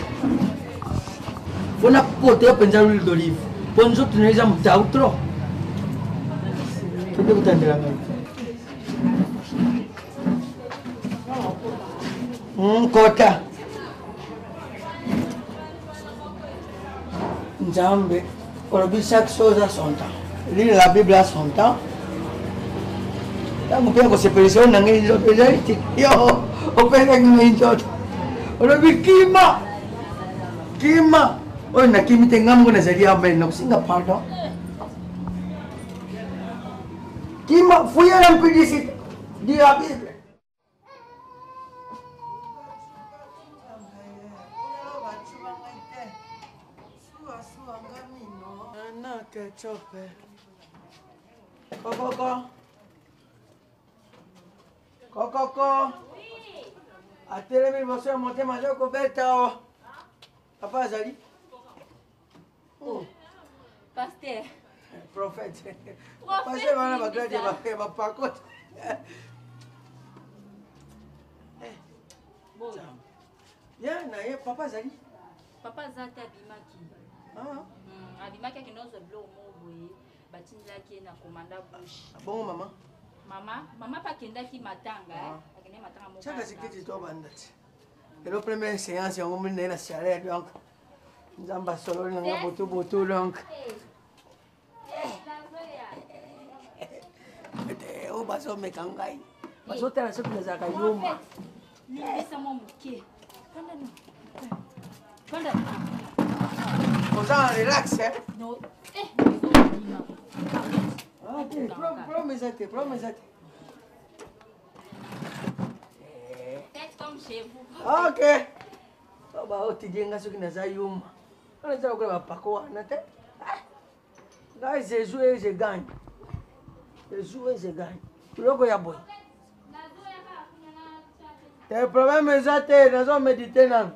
faut nakota yo mpenza l'huile d'olive mpo nzoto na yo eza motau trop. Kende kotandela ngai. Kota. Nzambe olobi chaque chose a son temps. Lire la Bible a son temps. Ntango mpe ya kosepelisa yo na ngai nzoto ezali te. Yo opesaki ngai nzoto, olobi kima kima. Oyo nakimi te, ngai moko nazali amen, nakosenga pardon. Kima, fouille l'impudicité, dit la Bible. Kokoko. Kokoko. Atelemi liboso ya motema aza kobeta o. Papa azali? Oh. Pasteur. Prophète. Pasteur wana bagrade bapakota. Ya na ye papa azali? Papa aza te, abimaki. Abimaki, akende ozwa biloko moko boye batindelaki ye na komanda bush. Bongo mama? Mama mpe akendaki matanga, akendaki matanga moko. Tiaka sikiti, tobanda ti. Lelo première séance yango moni naye na chaleur, donc Nzambe asololi nanga butu butu. Donc oyo bazomeka ngai, bazotala soki nazalaka yuma. Limbisa mwa moke. Fanda. Oza en relax, eh? No. Eh. Ah, te, problème eza te, problème eza te. Faites comme chez vous. Ok. Baotidie nga soki naza yuma. Wana eza lokola bapako wana te. Ah! Ngai je joue et je gagne. Je joue et je gagne. Biloko ya boye. Te problème eza te, nazo medite nanu.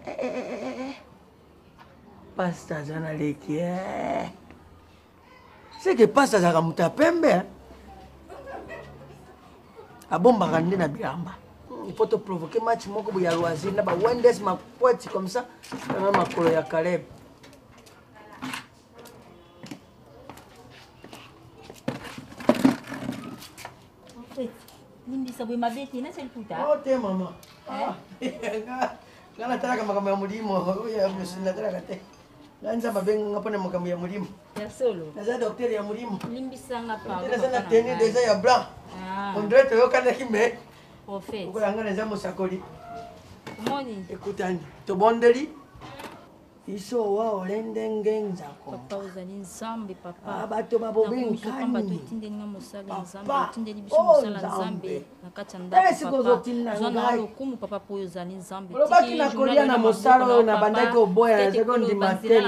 Eh, eh, eh, eh, eh. Pasta aza na leki eh. C'est que pasta azalaka moto ya pembe eh. Abombaka nde na bilamba. Il faut te provoquer match moko boye ya loisir na ba Wendes makwati comme ça na makolo ya Caleb. Limbisa boye mabe te nasali kuta. Oh te mama. Ah, nga natalaka makambo ya molimo oyo ya mosuni natalaka te. Nga nzambe abenga nga mpona makambo ya molimo. Ya solo. Naza docteur ya molimo. Limbisa nga pardon. Naza na tenue deja ya blanc. Ah. On dirait toyokanaki mais. Prophète. Okola nga naza mosakoli. Omoni. Ekutani. Tobondeli. Iso wa olende ngenza ko. Papa ozali nzambe papa. Ah, bato babomi nkani. Otindeli nga mosala nzambe, otindeli biso oh, mosala nzambe na kati ya ndako papa. Ozotinda ngai. Lokumu papa po ozali nzambe. Olobaki nakolia na mosala oyo nabandaki koboya nazalaki kondima te.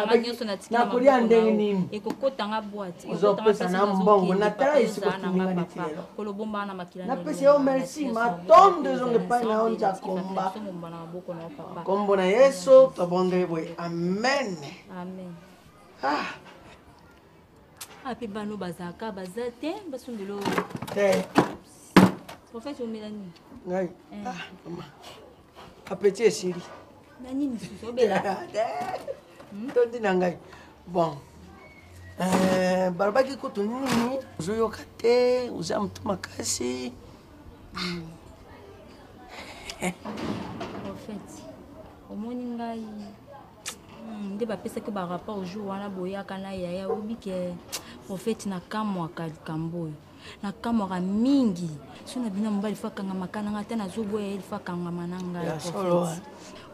Nakolia ndenge nini? Ekokota nga boîte. Ozopesa na mbongo natala esika otindi nga neti lelo. Kolobomba na makila. Napesi yo merci matondo ezonga epai na yo nzakomba. Kombo na Yesu tobondeli boye amen. Amen. Ah. Ape bano bazalaka baza te basundelo. Te. Prophète omela nini? Ngai. Eh. Ah, mama. Appétit esili. Na nini susu obela? Te. Tondi na ngai. Bon. Eh, balobaki kutu nini ozoyoka te oza motu makasi Prophète, omoni ngai nde bapesaki barapport jour wana boyaka na yaya oyebi ke prophète nakamwaka likambo oyo nakamwaka mingi so na bino mobali fo akangamaka na ngai ata nazoboya ye fo akangama na ngai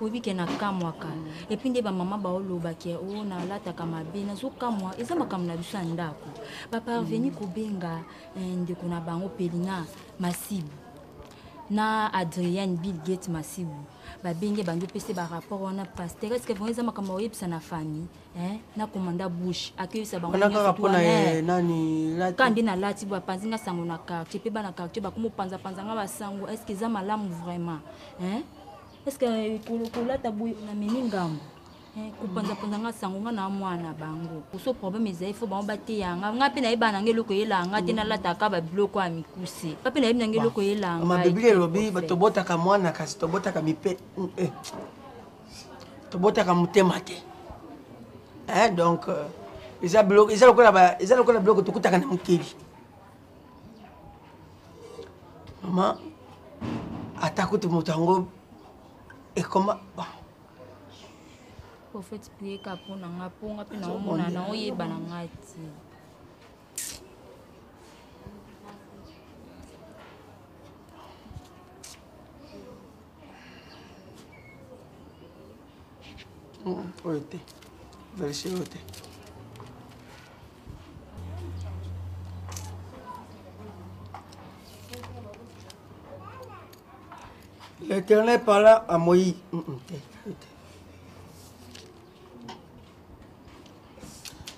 oyebi ke nakamwaka epuis nde bamama baoloba ke o oh, nalataka mabe nazokamwa eza makambo na biso ya ndako baparveni kobenga eh, ndeko na bango pelina masibu na adrienne bill gate masibu babenge bandi opesa barapport wana paster estce vraimen eza makambo oyebisa na famille eh? na commanda bush akeyebisa bangoka nde nalati bo apanzi nga sango na quartier mpe bana quartier bakoma opanzapanza nga basango estce eza malamu vraiment eh? estce kolata boye namemi ngambo Eh, kopanzapanza nga sango nga na mwana bango so problème ezali fo bango bateya nga nga mpe nayeba na nga eloko eyelaka nga te nalataka babiloko ya mikuse nga mpe nayebi na nga eloko eyelaka nga biblia elobi tobotaka mwana kasi tobotaka mipe eh, tobotaka motema te eh, donc euh, eza biloko eza lokola eza lokola biloko tokutaka na mokili mama ata kutu moto yango ekoma bon. Prophète prier ka mpo na nga mpo nga mpe naomona naoyeba na nga ti. Oyo te verse oyo te. L'Éternel parla à Moïse.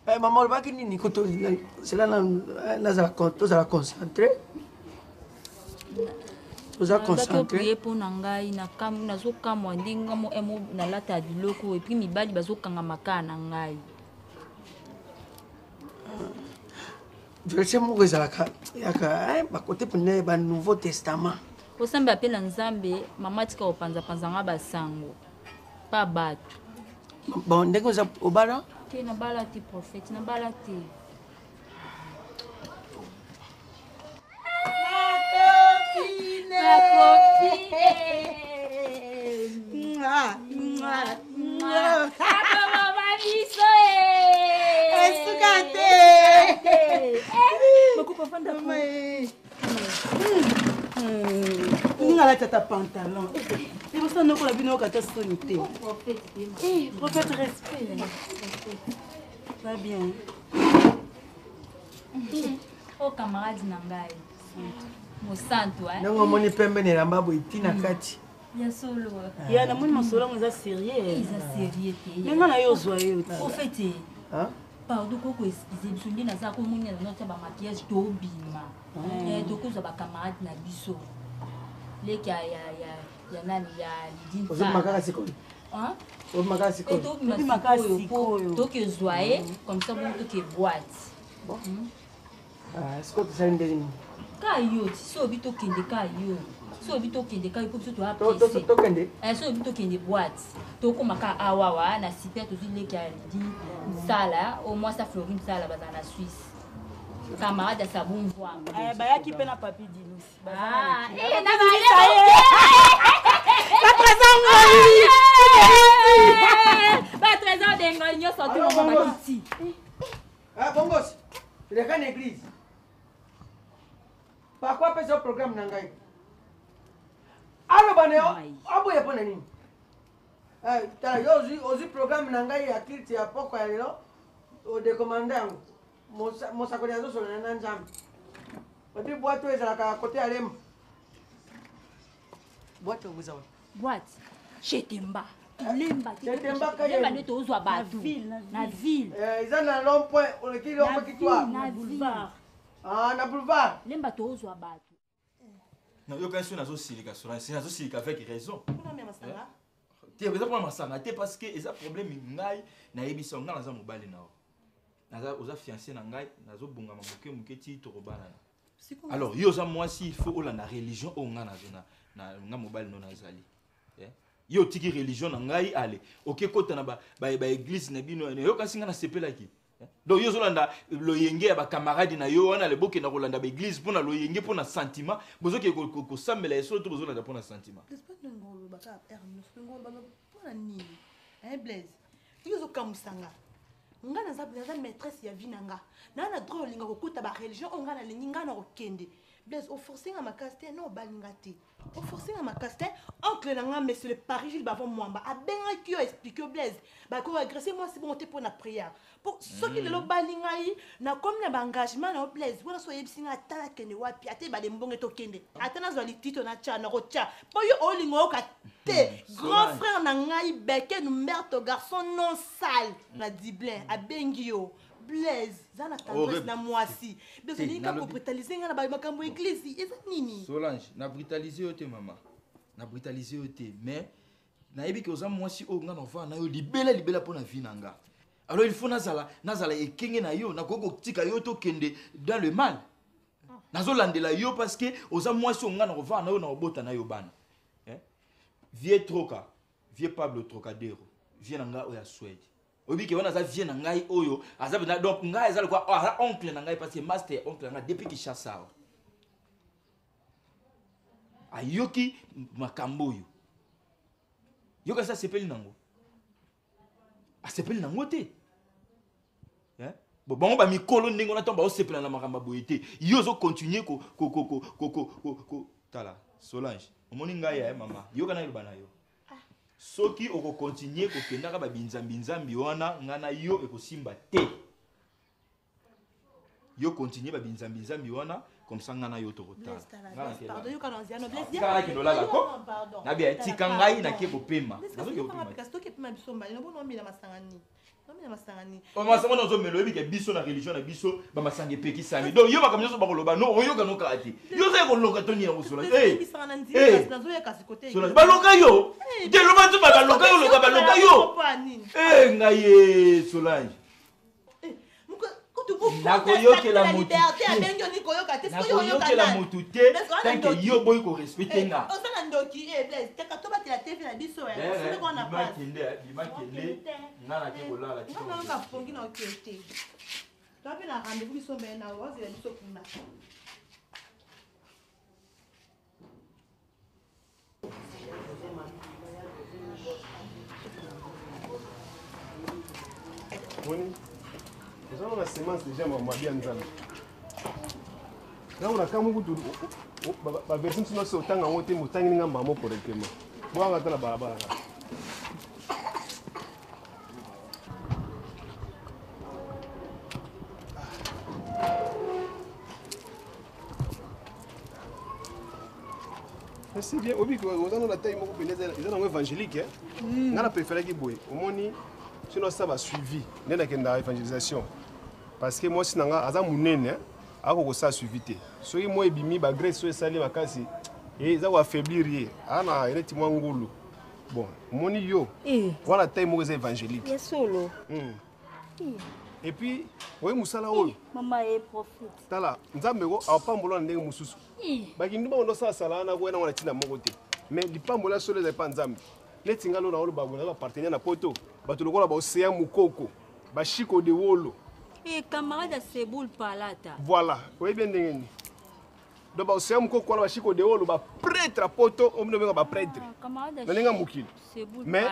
Eh, mama olobaki nini kutu zela nazala tozala concentré toza concentré mpo na ngai nazokamwa ndenge mo nalata biloko epuis mibali bazokanga makaa na ngai verset moko ezalaka yaka bakote mpena ba nouveau testament osambela mpe na nzambe mama tika kopanzapanza nga basango pa bato bon ndenge oza obala te nabala te prophète nabala te Esuka te. Ninga alati ata pantalon liboso nokola bino yoka ata soni te prophète respect va bien. Oyo camarade na ngai. Mosantu, eh. Ndenge omoni pembe na elamba boye ti na kati. Ya solo. Ya namoni masolo yango eza sérieux. Eza sérieux te. Mais nga na yo ozwa yo te. Au fait, Hein? pardon koko excuse biso nde naza komoni na nota ba maquillage tobima. Eh, tokozwa ba camarade na biso. Leki ya ya ya ya nani ya Lydie. Ozobima kaka sikoyo. Hein? Ozobima kaka sikoyo. Eh, tobima sikoyo po tokezwa ye comme ça bongo toke boîte. Ah, sikoyo tosali ndenge nini? Ka yo ti so obi tokende ka yo. So obi tokende ka yo po biso toya pressé. Tokende. Eh, so obi tokende boîte. Tokóma ka awawa na super tozwi leki ya Lydie Nsala, au moins sa Florine Nsala bazala na Suisse. Camarade ya Sabu Mvwanga. Eh, bayaki mpe na Papi Dilusi. Ah, eh, na Ba trésor ngoli. Ba trésor de ngoli nyonso tu moko bakiti. Ah, bongos. Leka na église. Pakwa apesa yo programme na ngai. Aloba na yo, aboya mpo na nini? Eh, tala yo ozwi ozwi programme na ngai ya culte ya pokwa ya lelo, odecommande yango. Mosakoli azosolola na Nzambe. Oyebi boîte oyo ezalaka kote ya Lemba. Boîte yango eza wapi? Boîte. Chez Temba. Lemba te. Chez Temba kaka Lemba nde tozwa bato. Na ville. Eh, eza na rond point, oleki rond point kitwa. Na boulevard. Ah, na boulevard. Lemba tozwa bato. Nayoka so nazosilika solange, nazosilika avec raison. Te, eza mpona masanga te, parce que eza problème ngai nayebisa yo, ngai naza mobali na yo, naza oza fiancé na ngai, nazobongama moke moke ti tokobalana. Alors yo oza mwasi, il faut olanda religion oyo ngai nazo na ngai mobali no nazali. Eh? Yo otiki religion na ngai, ale oke kota na baeglise na bino, yoka si ngai nasepelaki. Donc yo ozolanda loyenge ya bacamarade na yo wana, bokenda kolanda baeglise mpo na loyenge, mpo na sentiment, bozokende kosambela ya solo to bozolanda mpo na sentiment. Mpona nini, hein, Blaise? Yo ozokamwisa nga. Nga naza maîtresse ya vie na nga. Naa na droit olinga kokota bareligion oyo nga nalingi, nga na kokende. Blaise, oforce nga makasi te, na obalinga te. Oforce nga makasi te. Oncle na nga, monsieur le Paris Gilles Bavon Mwamba, abengaki yo, explique yo, Blaise, bako agresse mwasi bongo te mpo na prière. Po soki lelo bali ngai, nakomi na baengagement na yo, Blaise, wana so oyebisi ngai ata nakende wapi, ata ebale mbonge tokende, ata nazwa litito natya, nakotya mpo yo olinga oyoka te. Grand frère na ngai Beken Mberto, garçon non sale na Dublin, abengi yo, Blaise, za na tendresse na mwasi. Blaise, olingi kaka kobrutalize ngai na makambo eglise, eza nini? Solange, na brutalise yo te, mama, na brutalise yo te, mais nayebi ke oza mwasi oyo ngai naovanda na yo libela libela mpo na vie na nga. Alors il faut nazala nazala ekenge na yo, nakoki kotika yo tokende dans le mal. Nazolandela yo parce que oza mwasi oyo ngai nakovanda na yo, nakobota na yo bana. Eh? Vie Troka, vie Pablo Trocadero, vie na ngai oyo ya Suède. Oyebi ke wana aza vie na ngai oyo aza mpenza, donc ngai aza lokola, oh, aza oncle na ngai parce que master ya oncle na ngai depuis Kinshasa awa. Ayoki makambo oyo. Yoka sa asepeli nango. Asepeli nango te. Hein? Bon, bango ba mikolo ndenge wana ntango baosepela na makambo ya boye te. Yo ozo continuer ko ko ko ko ko ko ko ko tala Solange, omoni ngai ya mama, yoka na eloba na yo. Soki okokontinue kokendaka ba binzambi nzambi wana, ngai na yo ekosimba te. Yo continue ba binzambi nzambi wana, comme ça ngai na yo tokotala. Ngai nakende olala ko nabia tika ngai nake kopema, nazoki kopema. Masanga wana ozomela, oyebi ke biso na religion na biso bamasanga epekisami. Donc yo makambo nyonso bakoloba no oyoka no kaka te. Yo ozali koloka to nini yango Solange? Solange, baloka yo te, loba nzo baloka yo, loka baloka yo. Ngai ye Solange, nakoyokela motu te, nakoyokela motu te tant que yo boyi korespecte nga. Oza na ndoki, Blaise, teka tobatela TV na biso. Bima kende, bima kende, nga nake kolala. Nga nayoka pongi na okende te. Toa mpe na rendez-vous biso mbele na ozela biso kuna. Moni, oza na semence déjà mabe ya Nzambe. Ntango nakamwi kutu baverse mosusu nyonso otanga yango te, motangeli nga mbamo correctement. Bwanga ata na balabala kaka. Mais c'est bien obi oza na taille moko pene eza nango évangélique nga na préféraki boye omoni soki nasala basuivi nde nakendaka évangélisation parce que mwasi na nga aza monene akoki kosala suivi te soki mwa ebimi bagrese oyo esali makasi eza koaffaiblir ye aa na neti mwa ngulu bon omoni yo wana taille moko eza évangélique ya solo et puis oye mosala oyo mama ye prophète tala nzambe ko apambola na ndenge mosusu bakindu bango ndosalasala wana koya nango na ntina moko te mais lipambola ya solo ezali mpa nzambe neti nga lona oloba boye naza bapartenaire na poto bato lokola baocéan mokoko bashiko de wolo e camarade ya sebul palata voilà oyebi ndenge nini donc baocéan mokoko wana bashiko de wolo bapretre ya poto omino obenga bapretre na ndenge ya mokili mais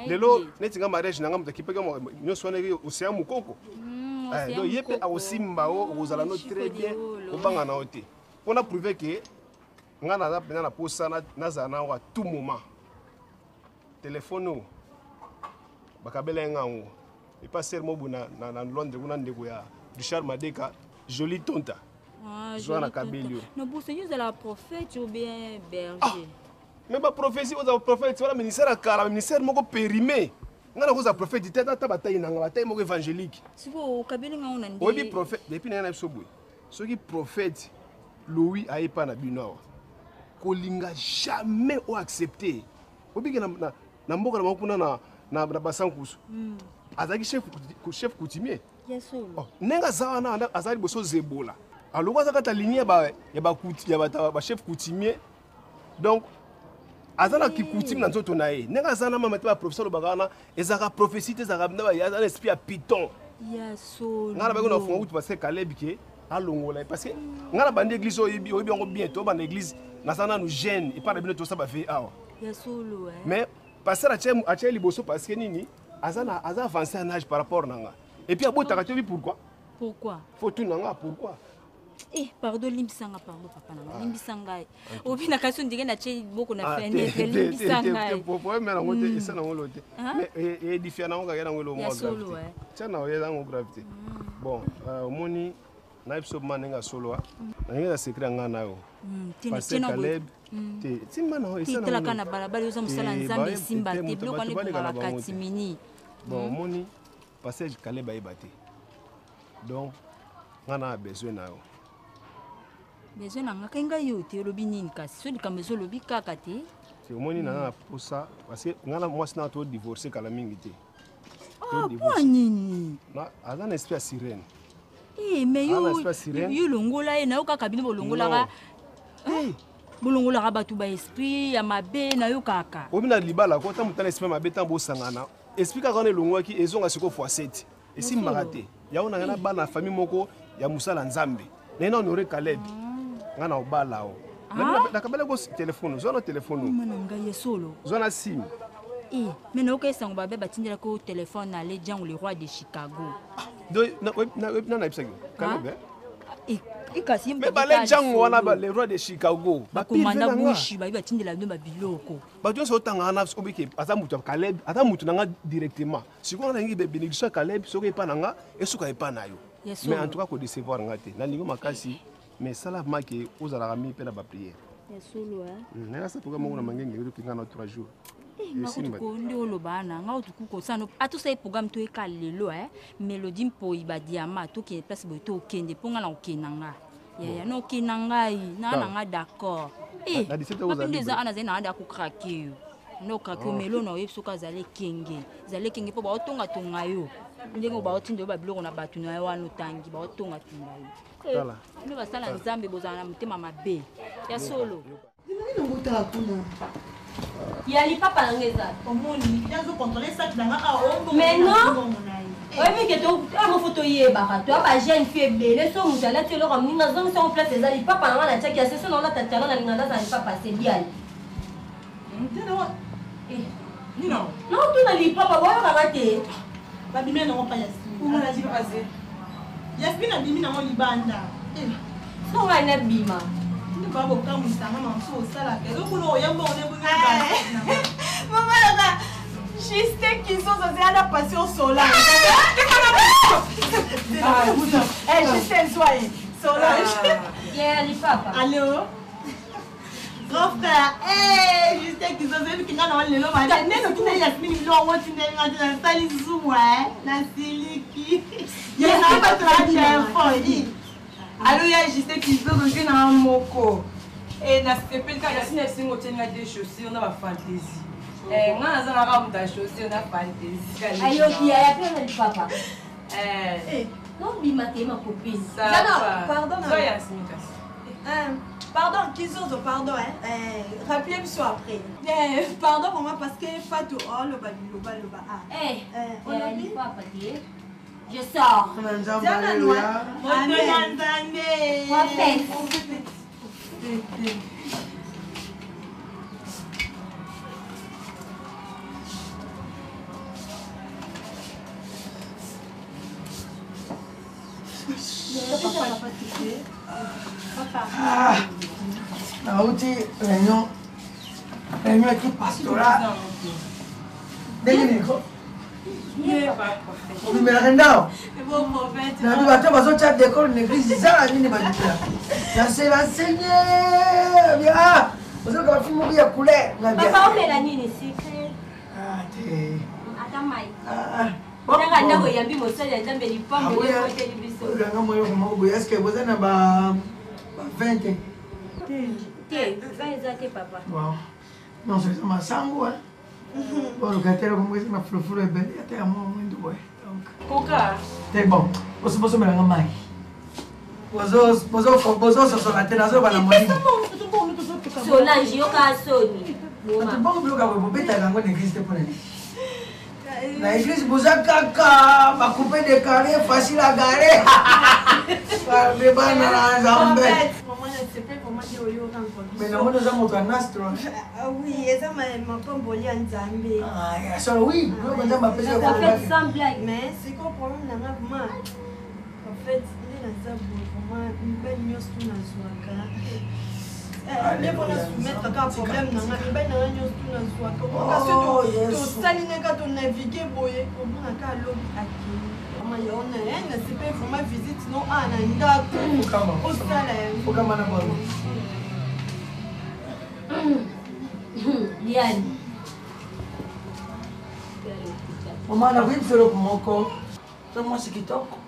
lelo neti nga mariage na nga moto akipaki nyonso wana océan mokoko donc ye mpe akosimba o okozala no très bien kobanga na yo te mpona prouve ke nga naza mpenza na posa nazala na yango à tout moment telefone oyo bakabela ye nga yango epa ser mobu na, na, na londres kuna ndeko ya richard madeka joli tonta zwa na kabeli oyo nobuso yo ozala prophète ou bien berger ah, mais baprophétie ozala prophète wana ministère ya kala ministère moko périmé nga nakozala prophète te ata batai nanga batai moko évangélique sikoyo okabeli nga ona oyebi prophète depuis na ye na biso boye soki prophète louis aye epai na bino awa kolinga jamais oaccepte obike na, na, na mboka na bango kuna na, na, na basankusu mm. azalaki chef, chef coutumier yes, oh, ndenge aza wana aza liboso zebola aloko aza kati ya ligne ya ba, ya ba, chef coutumier donc aza na kikutime na nzoto na ye ndenge aza na mama te baprofesseur alobaka wana ezalaka prophétie te ezalaka aza na esprit ya piton ngai na baki na fonga kutu parce kaleb ke alongola ye parce que ngai na bandi église oyebi oyebi yango bien tobanda église naza nanu jeune epai na bino tosala bave awa mais pasteur atie liboso parce que nini aza na aza avancé en âge par rapport na nga et puis abotaka te oyebi pourquoi pourquoi faut tuna nga pourquoi Eh, pardon limbisa nga pardon papa na nga limbisa ngai obi na kasi ondenge natie liboko na fenêtre limbisa ngai problème yango te esa nango lo te mais édifia nango kaka yango elo mwa gravité tia na oyo yango gravité bon omoni na biso ma ndenge asolo na ndenge na secret nga na yo pasteur Caleb te timba na oyo esa talaka na balabala oza mosala nzambe esimba te biloko wana ebongaka katimini bon omoni pasteur Caleb ayeba te donc nga na besoin na yo besoin na nga kai ngai yo te olobi nini kasi so likambo ezolobi kaka te te omoni na na posa parce que nga na mwasi na to divorce kala mingi te mpo nini aza na esprit ya sirène Eh, mais yo yo longola ye na yo kaka bino bolongolaka bolongolaka bato ba esprit ya mabe na yo kaka obi na libala ko ntango motala esprit mabe ntango bosangana esprit kaka wana elongwaki ezonga sikoyo fois 7 esimbaka te yango na ngai na bana famille moko ya mosala nzambe naye na honore caleb ngai na obala o nakabela ko telefone zwa na telefone na ngai ya solo zwa na sim Eh, mais nayoka esango babe batindelaki o telefone na le jango le roi de chicago na nayebisaki caleb ekasi mais bale jango wana le roi de chicago bakomanda bushi bayebi batindela bino babiloko bato nyonso otanga wana obike aza moto ya caleb aza moto na nga directement sikoyo nalingi bénédiction ya caleb soki epa na nga esuka epa na yo mais en tout cas kodecevoir nga te nalingi makasi mais sala make ozalaka mingi mpe na baprière nayasa programme moko na mangenge otokinga na 3 jours nde oloba na nga otuku kosala atosali programme toyeka lelo mélodie mpoi badiama tokende place boye tokende mpo nga na kokenda nga yaya nokenda ngai naa na nga d'accord nde eza ana azali na nga da kokrake yo nokrake yo melo na oyebi soki azali ekenge ezali ekenge mpo baotongatonga yo ndenge baotinda yo babiloko na bato na yo wana otangi baotongatonga yo bino basala nzambe bozala na motema mabe ya solo ya lipapa na nga eza omoni azokontrole saki na nga awa mais non oyebi ke yango fo toyebaka toya bajeune fille ebele so moto alati eloko ya moninga azongisa yango place eza lipapa na nga natiaki ya se so naolata talon nalinga naza lipapa sediale naotuna lipapa boyokaka te babimi nango pa yasmin yasmin abimi nango libanda so ngai nabima nde ba bokamwisanga mamosu osalaka elokuna oyamba mama yoka Justin Kizozo ozela na passion Solange. Eh Justin zwa ye. Solange. Yeah, lipapa. Allô. Grand frère, eh, Justin Kizozo, oyebi kinga na lelo mabe. Nde noki na Yasmine biloko ngo tindeli nga te nasali zuwa, eh, nasiliki. Ye na bato na telefone. Alo ya Justin Kizozo, je na moko. Eh, nasepeli kaka nasi na esengo otieli nga de chaussure na bafantaisie. Eh, nga naza na kaka moto ya chaussure na fantaisie. Ayoki yaya mpe na lipapa. Eh. Nobima te ma copine. Pardon. Zoya Yasmine kasi. Pardon, Kizozo, pardon, hein. Rappelez-moi ça après. Pardon pour moi parce que Fatou, oh, loba, loba, loba. Ah. Eh, on a dit papa, Je sors. Diana Noa. Amen. Prophète. Ah, nauti réunion réunion équipe pastorale ndenge nini obimelaka ndao nabi bato bazotya decor na église zala nini babimela nase basenye bia ozoluka bafilme moko ya couleur papa omela nini sucre te ata mai Tanga ndako eyambi mosali ya Nzambe lipamboli ekoteli biso. Olanga moyo moko boye est-ce que boza na ba 20 te? Te, 20 eza te papa. Wow. Non, c'est masangu hein. Bon, le eloko moko eza na fulufulu ebele ata ya mwa mwindu boye. Donc. Koka. Te bon, boso bosomelanga mai. Bozososola te nazoloba na molimo. Solange yoka soni. Bato bongo biloko ya boye bobetaka yango na église te mpo na nini? Na église boza kaka bacoupe de carré facile à garer. Parle bana na Nzambe. Mais namoni oza moto ya nastro. Oui, eza mapamboli ya Nzambe. Ah, solo oui, biloko Nzambe apesi yo Prophète sans blague. Mais sikoyo problème na nga vraiment en fait nde naza boye vraiment mibali nyonso tu nazwaka nde mpona soumettre kaka problème na nga mibali na nga nyonso tu nazwaka omoka soki tosali na kaka tonavigue boye omona kaka lobi akei mama yaona nasepe vraiment visite no a na ndako osala yango Liane. Mama nakoyebisa eloko moko oza mwasi kitoko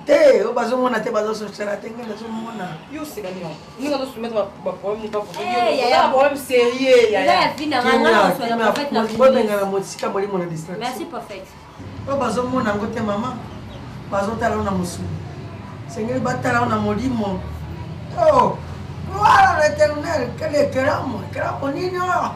te oyo bazomona te bazososela te ngai nazomona yo oseka nini ndenge azosoumettre baproblème baproblème sérieux yayabobengana mosika molimo na distraction oyo bazomona yango te mama bazotala yo na mosuni sengeli batala yo na molimo oh gloire à l'éternel quel ekelamo ekelamo nini oyo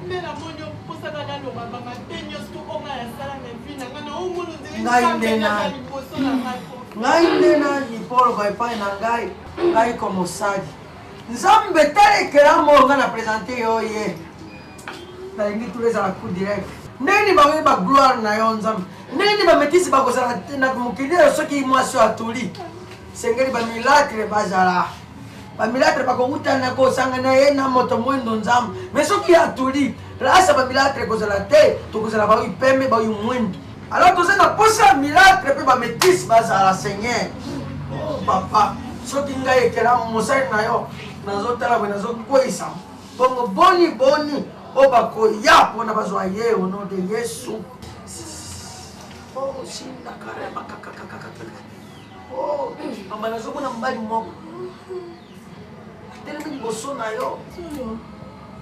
nde namoni oposaka naloba bamabe nyonso to oyo ngai nasala na vie na ngai naomona ondele ngai nde nani liboso na ngai ngai nde nani mpo oloba epai na ngai ngai ko mosali nzambe tala ekelamu oyo ngai na presente yo ye nalingi tula ezala coup direct ndenge nini bakoyeba gloire na yo nzambe ndenge nini bametisi bakozala na mokili oyo soki mwasi oyo atuli sengeli bamilakre bazala bamilatre bakowutana kosangana ye na moto mwindo nzambe me soki atuli place ya bamilatre ekozala te tokozala baoyi pembe baoyi mwindo alors toza na posa ya milatre mpe bametise bazala seigneur oh, papa soki ngai ekela mosali na yo nazotala boye nazokweyisa bongo boni boni oyo bakoya mpona bazwa ye au nom de yesu oh, sindakarema kakakakakaka Oh, mama nazomona mobali moko atelemi liboso na yo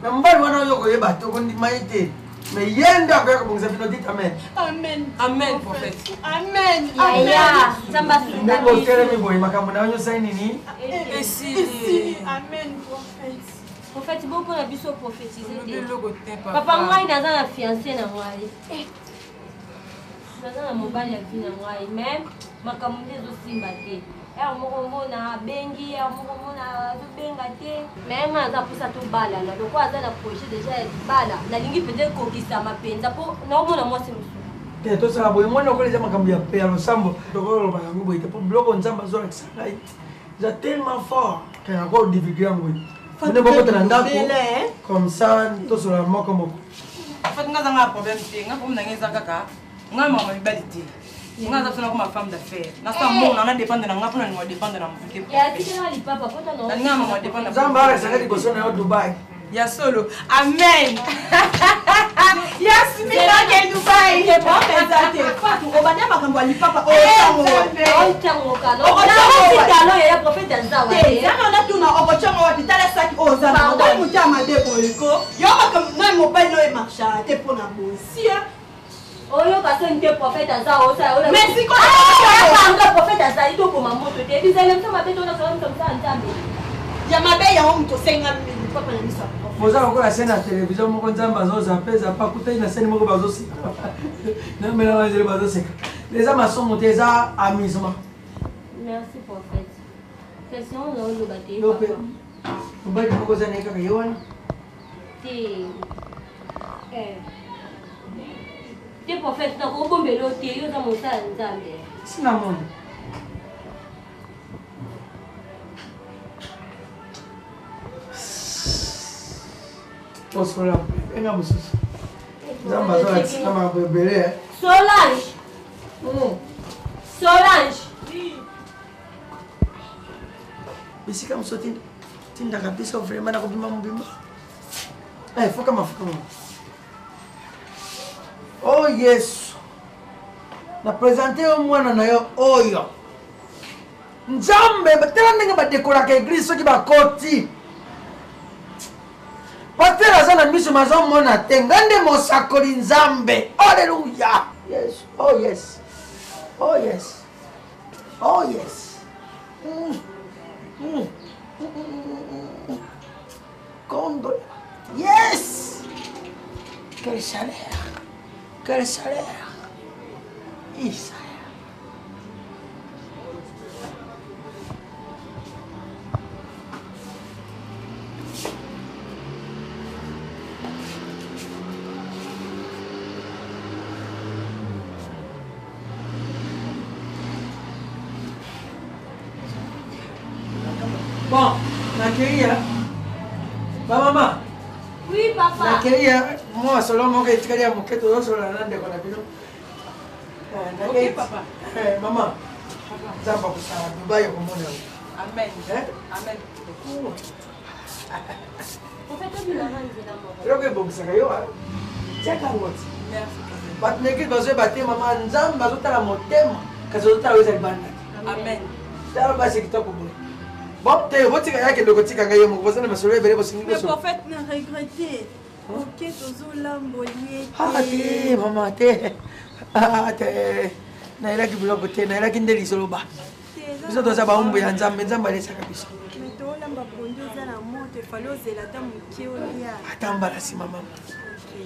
na mobali wana oyo okoyeba te okondima ye te me ye nde akoya kobongisa bino dit amen amen amen prophète amen ndenge otelemi boye makambo na yo nyonso ai nini esili amen prophète prophète bo mpona biso prophétise te papa ngai naza na fiancé na ngai naza na mobali ya vie na ngai mais makambo nde ezosimba te heure moko mona abengi heure moko mona azobenga te mais ngai naza mposa tobalana lokola aza na projet deja ya libala nalingi mpenza ekokisama mpenza mpo naomona mwasi mosusu te tosala boye moni lokola eza makambo ya ya losambo tokoloba yango boye te mpo biloko nzambe azolakisa ngai eza tellement fort ke nakoki kodivulge yango boye nde bokota na ndako comme ça tosolola moko moko En fait, nga zanga problème te, nga problème na nga eza kaka nga mama mibali te. Nga aza biso nakoma femme d'affaires. Nasa mbongo na dépendre na nga mpona ninga dépendre na motu te. Nalinga mama dépendre. Nzambe alakisaka liboso na yo Dubai. Ya solo. Amen. Yasmina ke Dubai. Eza te. Fatou obanda makambo ya lipapa oyoezana natuna okotyanga wapi tala saki oyo oza nango moto ya mabe boye ko yo makambo nani mobali no emarchaka te mpo na bosia oyoka soni te prophète aza osalaanga prophète azali tokoma moto te bizali biso mabe tona miso mosala nzambe ya mabe yango moto osenga lipapa na miso boza lokola sene ya televizio moko nzambe azozape zape akutani na sene moko bazoseka namelaa bazoseka eza masumu te eza amusement merci prophète question oloba te mobali moko oza naye kaka ye wana te eh. te prophète nakobombela yo te yo oza mosala nzambe sinamoni osola enga mosusu nzambe azolakisaka makambo ebele eh. solange solange bisika mosusu tindaka biso vraiment nakobima mobimba eh, fukama fukama oh yesu na presente yo mwana na yo oyo nzambe tala ndenge badekolaka eglise soki bakoti paster aza na miso mazomona te nga nde mosakoli nzambe aleluya yes oh yes oh yes oh yes mm. Mm. Mm. Kondo. Yes! Quel salaire! Quel salaire! Israël. Bon, nakei ya bamama Oui, papa. nakei ya mwa solo moko etikali ya moke tozosolola na ndeko na bino Eh, nakei Ok, papa. Eh, mama nzambe akosala dubai okomona yango Amen. Eh? Amen. Prophète, obimaka nzela moko. eloko ebongisaka yo ah. tiaka yango ti bato na eglise bazoyeba te mama nzambe azotala motema kasi azotala oyo eza libanda te Amen. tala basi kitoko boye bon te botika ya kende kotika ngai ye moko boza na masolo ebele bosingi Mais boso prophète na regrette. Ok, tozolamboli ye Ah, te mama te Ah, te nayelaki biloko te nayelaki nde lisolo ba biso toza baumbu ya nzambe nzambe alesaka biso Mais tolamba pondu eza na moto efali ozela ata moke olia. ata mbala nsima mama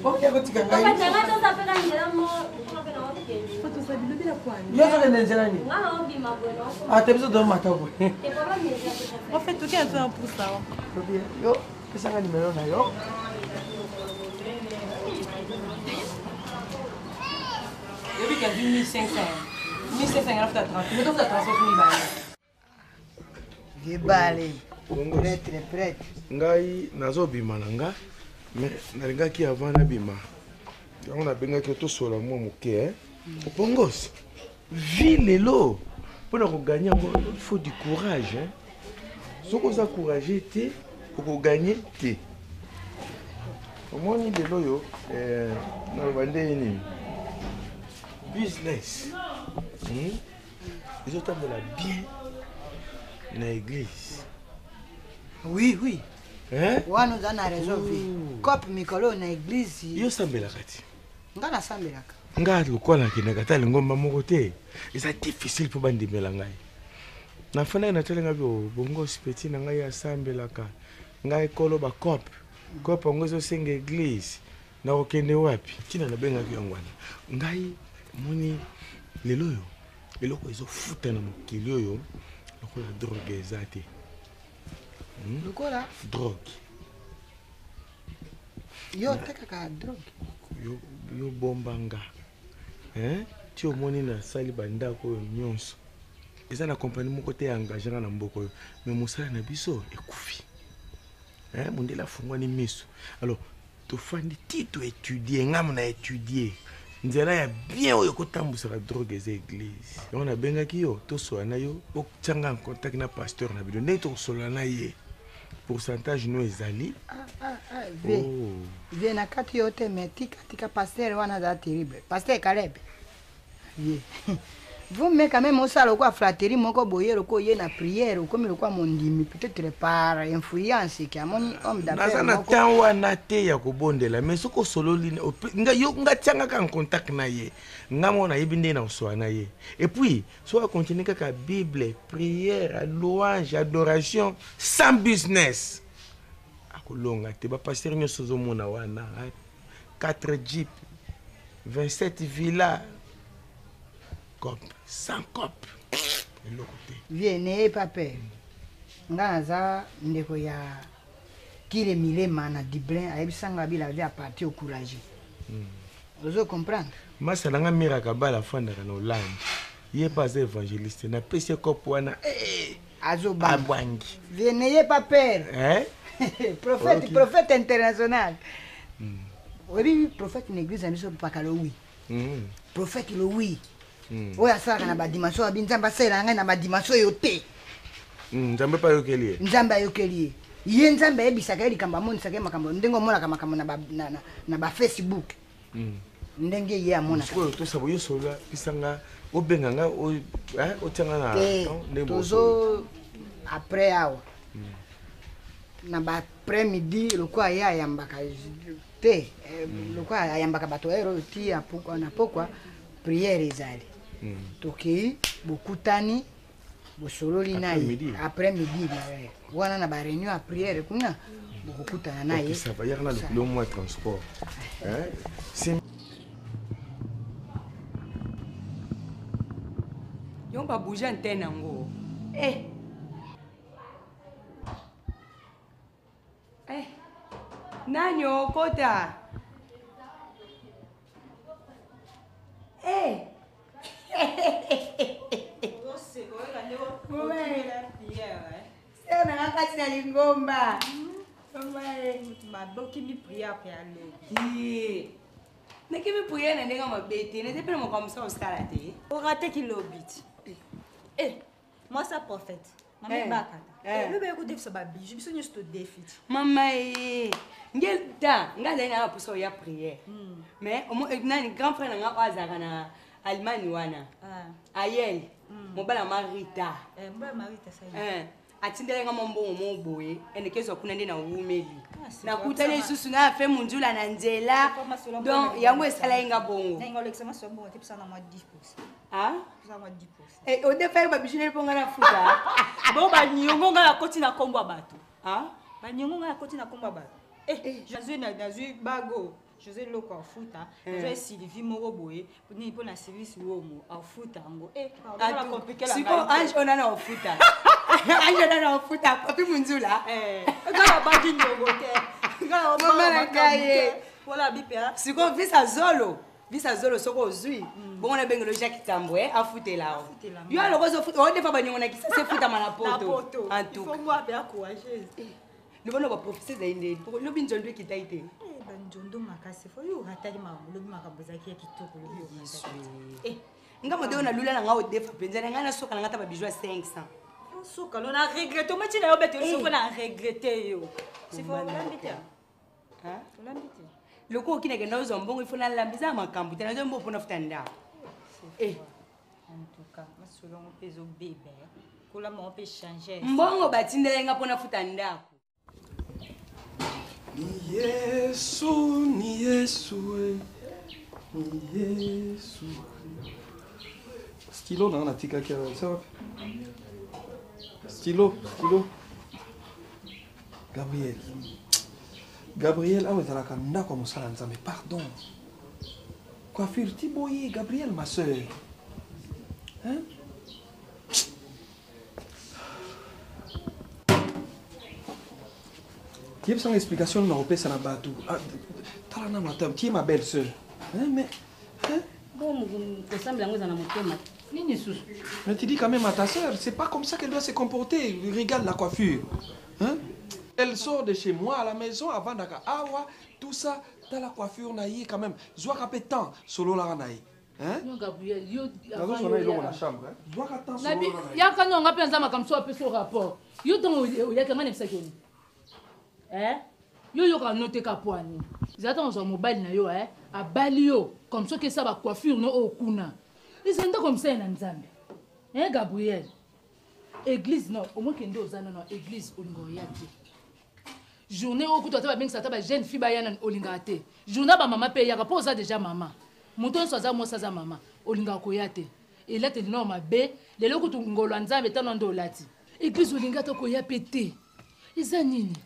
oya kotika ngai Prophète, nanga toza mpe na nzela moko, mpona mpe na okende. yo ozokende nzela nini Nga na obima boye, na okoma. ate biso tomata boye Te problème eza te, prophète. Prophète, toki aza na pusa awa. Lobi, yo pesanga nimero na yo Yobi ka 1500. 1500 ngana futa 30. Moto futa transport mibale. Vibale. Prêtre, prêtre. ngai nazobima na nga mais nalingaki avant nabima yango nabengaki yo tosola mwa moke eh? bongos vie lelo mpona koganye yango il faut du courage hein? soki oza courage te okoganye te omoni lelo oyo eh, naloba ndenge nini business hmm? ezotambola bien na église Oui, oui. Hein? wana oza na raison vi cope mikolo oyo na église yo osambelaka ti nga nasambelaka nga lokola nakendaka ata lingomba moko te eza difficile mpo bandimela ngai nafandaki natali ngai bio bongosi peti na ngai asambelaka ngai ekolo bacope cope yango ezosenga eglise nakokende wapi ntina nabengaki yango wana ngai moni lelo oyo eloko ezofuta na mokili oyo lokola drogue eza te Hmm? lokola drogue yo otekaka drogue yo, yo bomba nga hein? ti omoni nasali bandako oyo nyonso eza na kompani moko te ya engage nga na mboka oyo me mosala na biso ekufi hein? mondele afungwani miso alors tofandi ti toétudie ngam na étudie Nzela ya bien oyo ekotambwisaka drogue eza eglise. Yango nabengaki yo tosolola na yo, otia nga en contact na pasteur na bino ndenge tokosolola na ye. Pourcentage no ezali. Ah, ah, ah, vie. Oh. Vie na kati yo te mais tika tika pasteur wana aza terrible. Pasteur Caleb. Vie. Vous mais quand même osala lokola flatterie moko boye lokola oye na prière okomi lokola mondimi peut-être par influence ke amoni homme d'affaires naza na temps wana te ya kobondela mais soki osololi nga yo nga tianga kaka en contact na ye nga moko nayebi ndenge na kosola na ye et puis soki akontinue kaka bible prière louange adoration sans business akolonga te bapasteur nyonso ozomona wana 4 jeep 27 villa cop sans cop eloko te vie n'ayez pas peur nga naza ndeko ya kile milema na dublin ayebisa nga bila vie aparti ocourage hmm. ozo comprendre masa na nga mira kabala afandaka na hollande ye mpe aza évangéliste napesi ye cope wana eh, azobangabwangi vie n'ayez pas peur eh? prophète okay. prophète international hmm. oyebi prophète na église na biso mpaka lowi mm. prophète lowi mm. oyo asalaka na badimension abi nzambe asalela ngai na badimension oyo te mm, nzambe mpe ayokeli ye nzambe ayokeli ye ye nzambe ayebisaka ye likambo amonisaka ye makambo ndenge omonaka makambo na bafacebook mm. ndenge ye amonaka sikoyo tosabo yo solola pesa nga obenga nga otia nga na tozo après awa mm. na ba après midi lokola ye ayambaka te eh, mm. lokola ayambaka bato heure oyo ti na pokwa priere ezali mm. tokei bokutani bosololi na ye après midi eh, wana na bareunion ya priere kuna bokokutana na ye yaka na lokolo mwa transport eh, yo babouge antenne yango eh. Eh, nani okota? Eh. Sœur nanga kati na lingomba. Babokimi prière pe alobi. Nakimi prière na ndenge mabe te, naza mpe na makambo mosusu osala te. Orateki lobi ti. Eh, mwasi ya prophète. Mama Eh. ebakata. Eh. Lobi aye kodefisa babiju, biso nyonso todefi ti. Mama ye nge ta nga azali na mposa oya prière mais nani grand frère na nga oyo azalaka na Allemagne wana ayel mobala Marita Eh, mobala Marita ça y est. Eh, atindeli nga mwa mbongo moko boye endeke ezwa kuna nde nawumeli c'est nakutani vrai. lisusu na afe munzula na nzela donc yango esala ye nga bongo Nga olekisa masolo mbongo te pesa na mwa 10%. Ah? Pesa mwa 10%. Eh, odefaki babiju nde mpo nga nafuta Bon baniongo nga nakoti na kombo ya bato. Baniongo nga nakoti na kombo ya bato. Eh, nazwi nazwi bago. José Loko afuta, nazwi Sylvie moko boye, nini mpo na service womo afuta yango. Eh, pardon, compliqué la sikoyo ange oyo nana ofuta ange oyo nana ofuta papi munzula Eh, nga nabaki niongo te. Nga mama na ngai ye Wala bipea. sikoyo visa zolo visa zolo soki ozwi bongo nabengelo jacques tambwe afutela o yo aloko ozofuta odefa baniongo na kisasa efutama na poto en tout Il faut moi ape courageuse. loba na baprofese ezali ndeni lobi nzondo ekitai te banjondo makasi fo yo orataki makambo lobi makambo ezalaki ya kitoko lobi orataki nga modeo nalula na nga odefa mpenza na ngai nasoka na nga ata babiju ya 500 osuka no na regrete omati na yo bete soko na regrete yo sifo olambi te olambi te lokola oki nakenda ozwa mbongo ifo nalamba eza ya makambo te nazwa mbongo mpo nafuta ndako en tout cas masolo yango mpe ezobeba kolamba yango mpe change mbongo batindela nga mpo nafuta ndako Ni Yesu, ni Yesu, eh. ni Yesu. Stylo na nga natikaki awa, eza wapi? Stylo, stylo. Gabriel. Gabriel awa ezalaka ndako ya mosala Nzambe, pardon. Coiffure ti boye, Gabriel ma sœur. Hein? yebisa nga explication nini nakopesa na bato ah, tala nano ata tie ma belle sœur hein, mais hein? bon kosambela yango eza na motema nini susu mais tu dis quand même à ta sœur c'est pas comme ça qu'elle doit se comporter regarde la coiffure hein? elle sort de chez moi à la maison avandaka awa tout ça. Tala coiffure na ye quand même. Zwaka pe temps sololaka na ye. Hein? Yo Gabriel, yo Nazosona eloko na chambre. Hein? Zwaka temps sololaka na ye. Yaka no nga mpe naza makambo so apesi yo rapport. Yo ntango oyaki nga nayebisaki yo nini? Eh? Yo yoka no te ka poani. Zala ntango ozwa mobali na yo eh? Abali yo comme soki esa ba coiffure no oyo kuna. Ezali ndako ya mosali na Nzambe. Eh Gabriel? Église no, omoi nde oza nano église olinga oya te. Journée oyo kutu ata babengisa ata ba jeune fille baya nani olingaka te. Journée ba mama mpe eyaka mpo oza déjà mama. Moto nyonso aza mwasi aza mama, olingaka koya te. Elateli nao mabe, lelo kutu ngolo ya Nzambe tano nde olati. Église olingi ata koya mpe te. Eza nini?